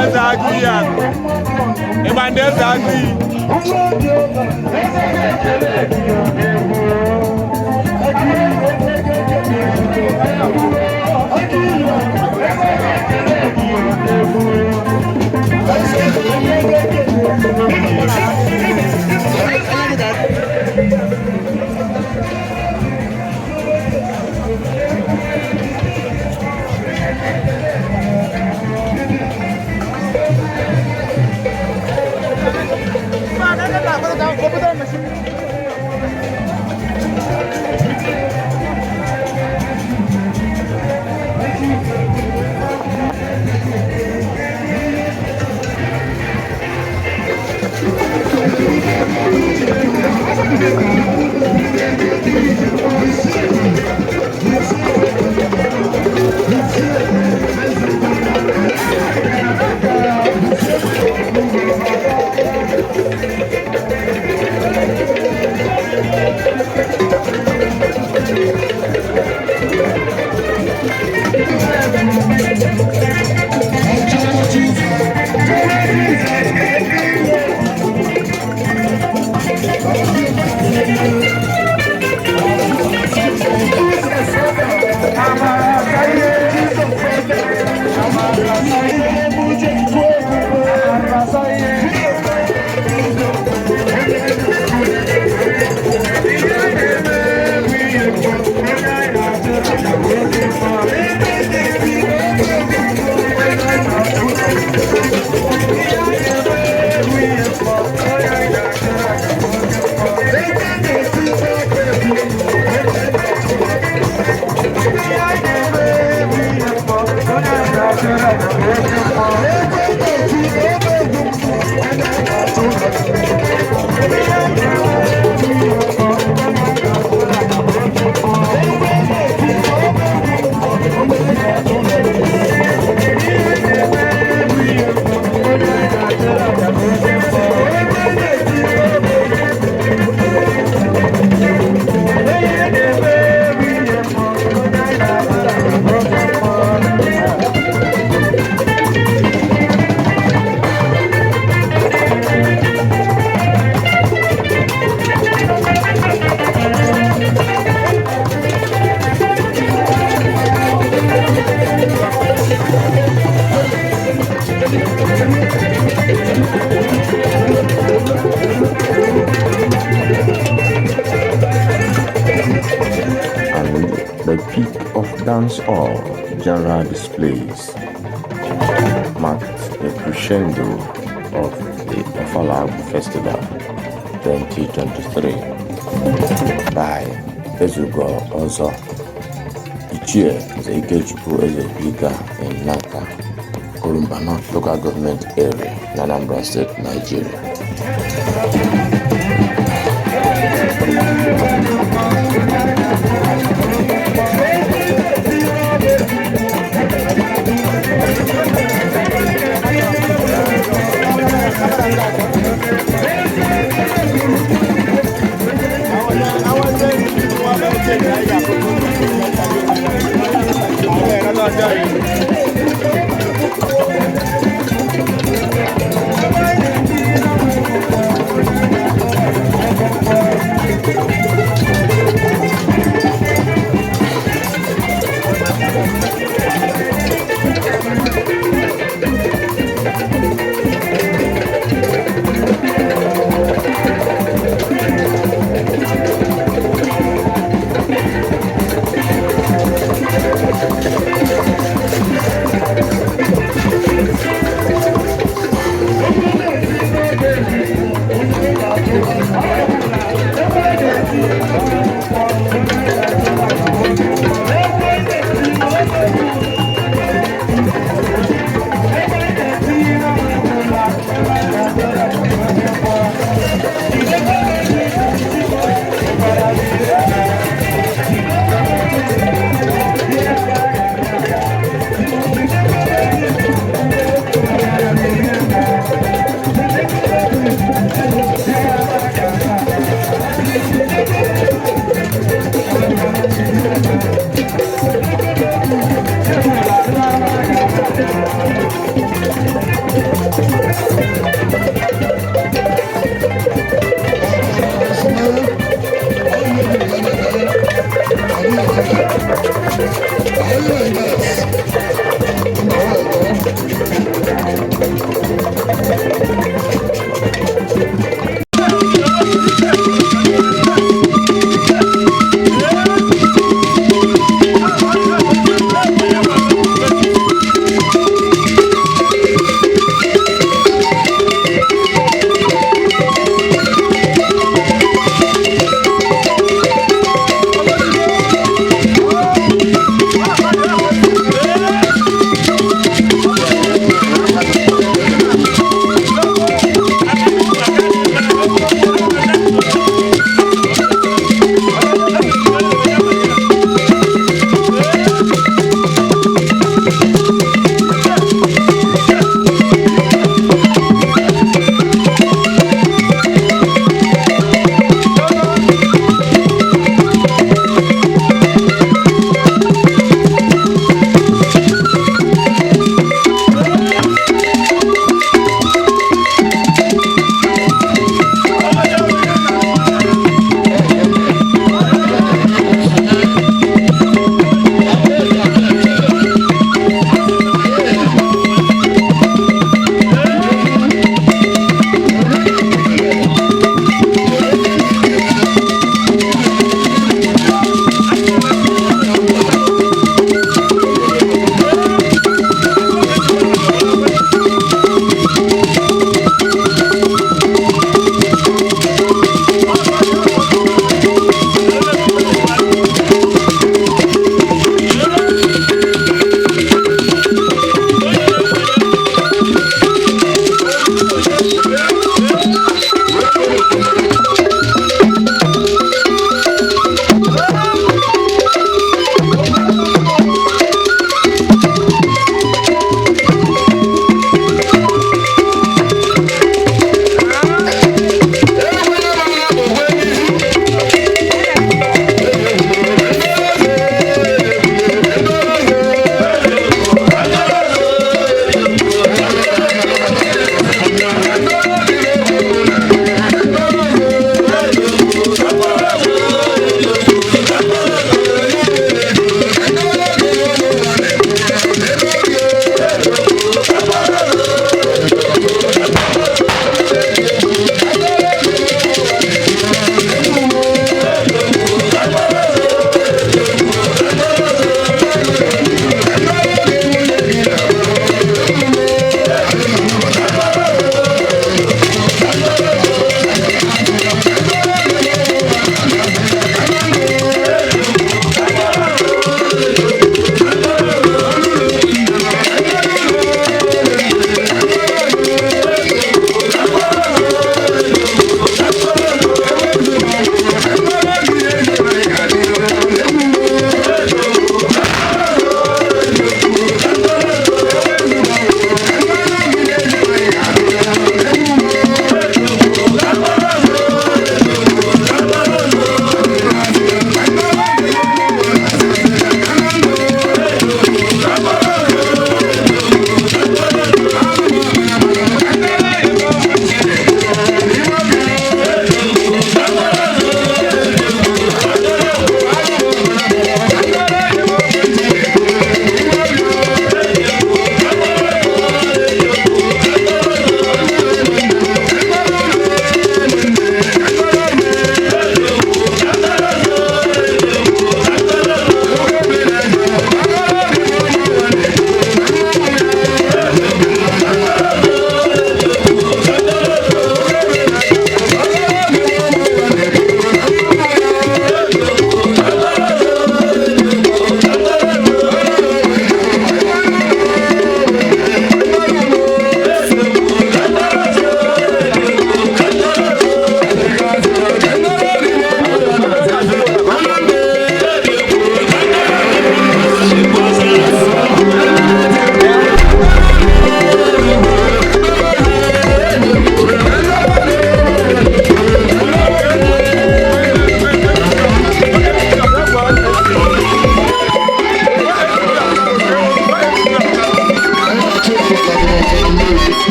Eze agụ iyi a, ịgba ndị eze agụ iyi. of dancehall genre displays marked the crescendo of the Ofala Agwu Festival 2023 by Ezeugo Ozo Ichie Nze Ikechukwu Ezebika in Nanka, Orumba North Local Government Area in Anambra State, Nigeria.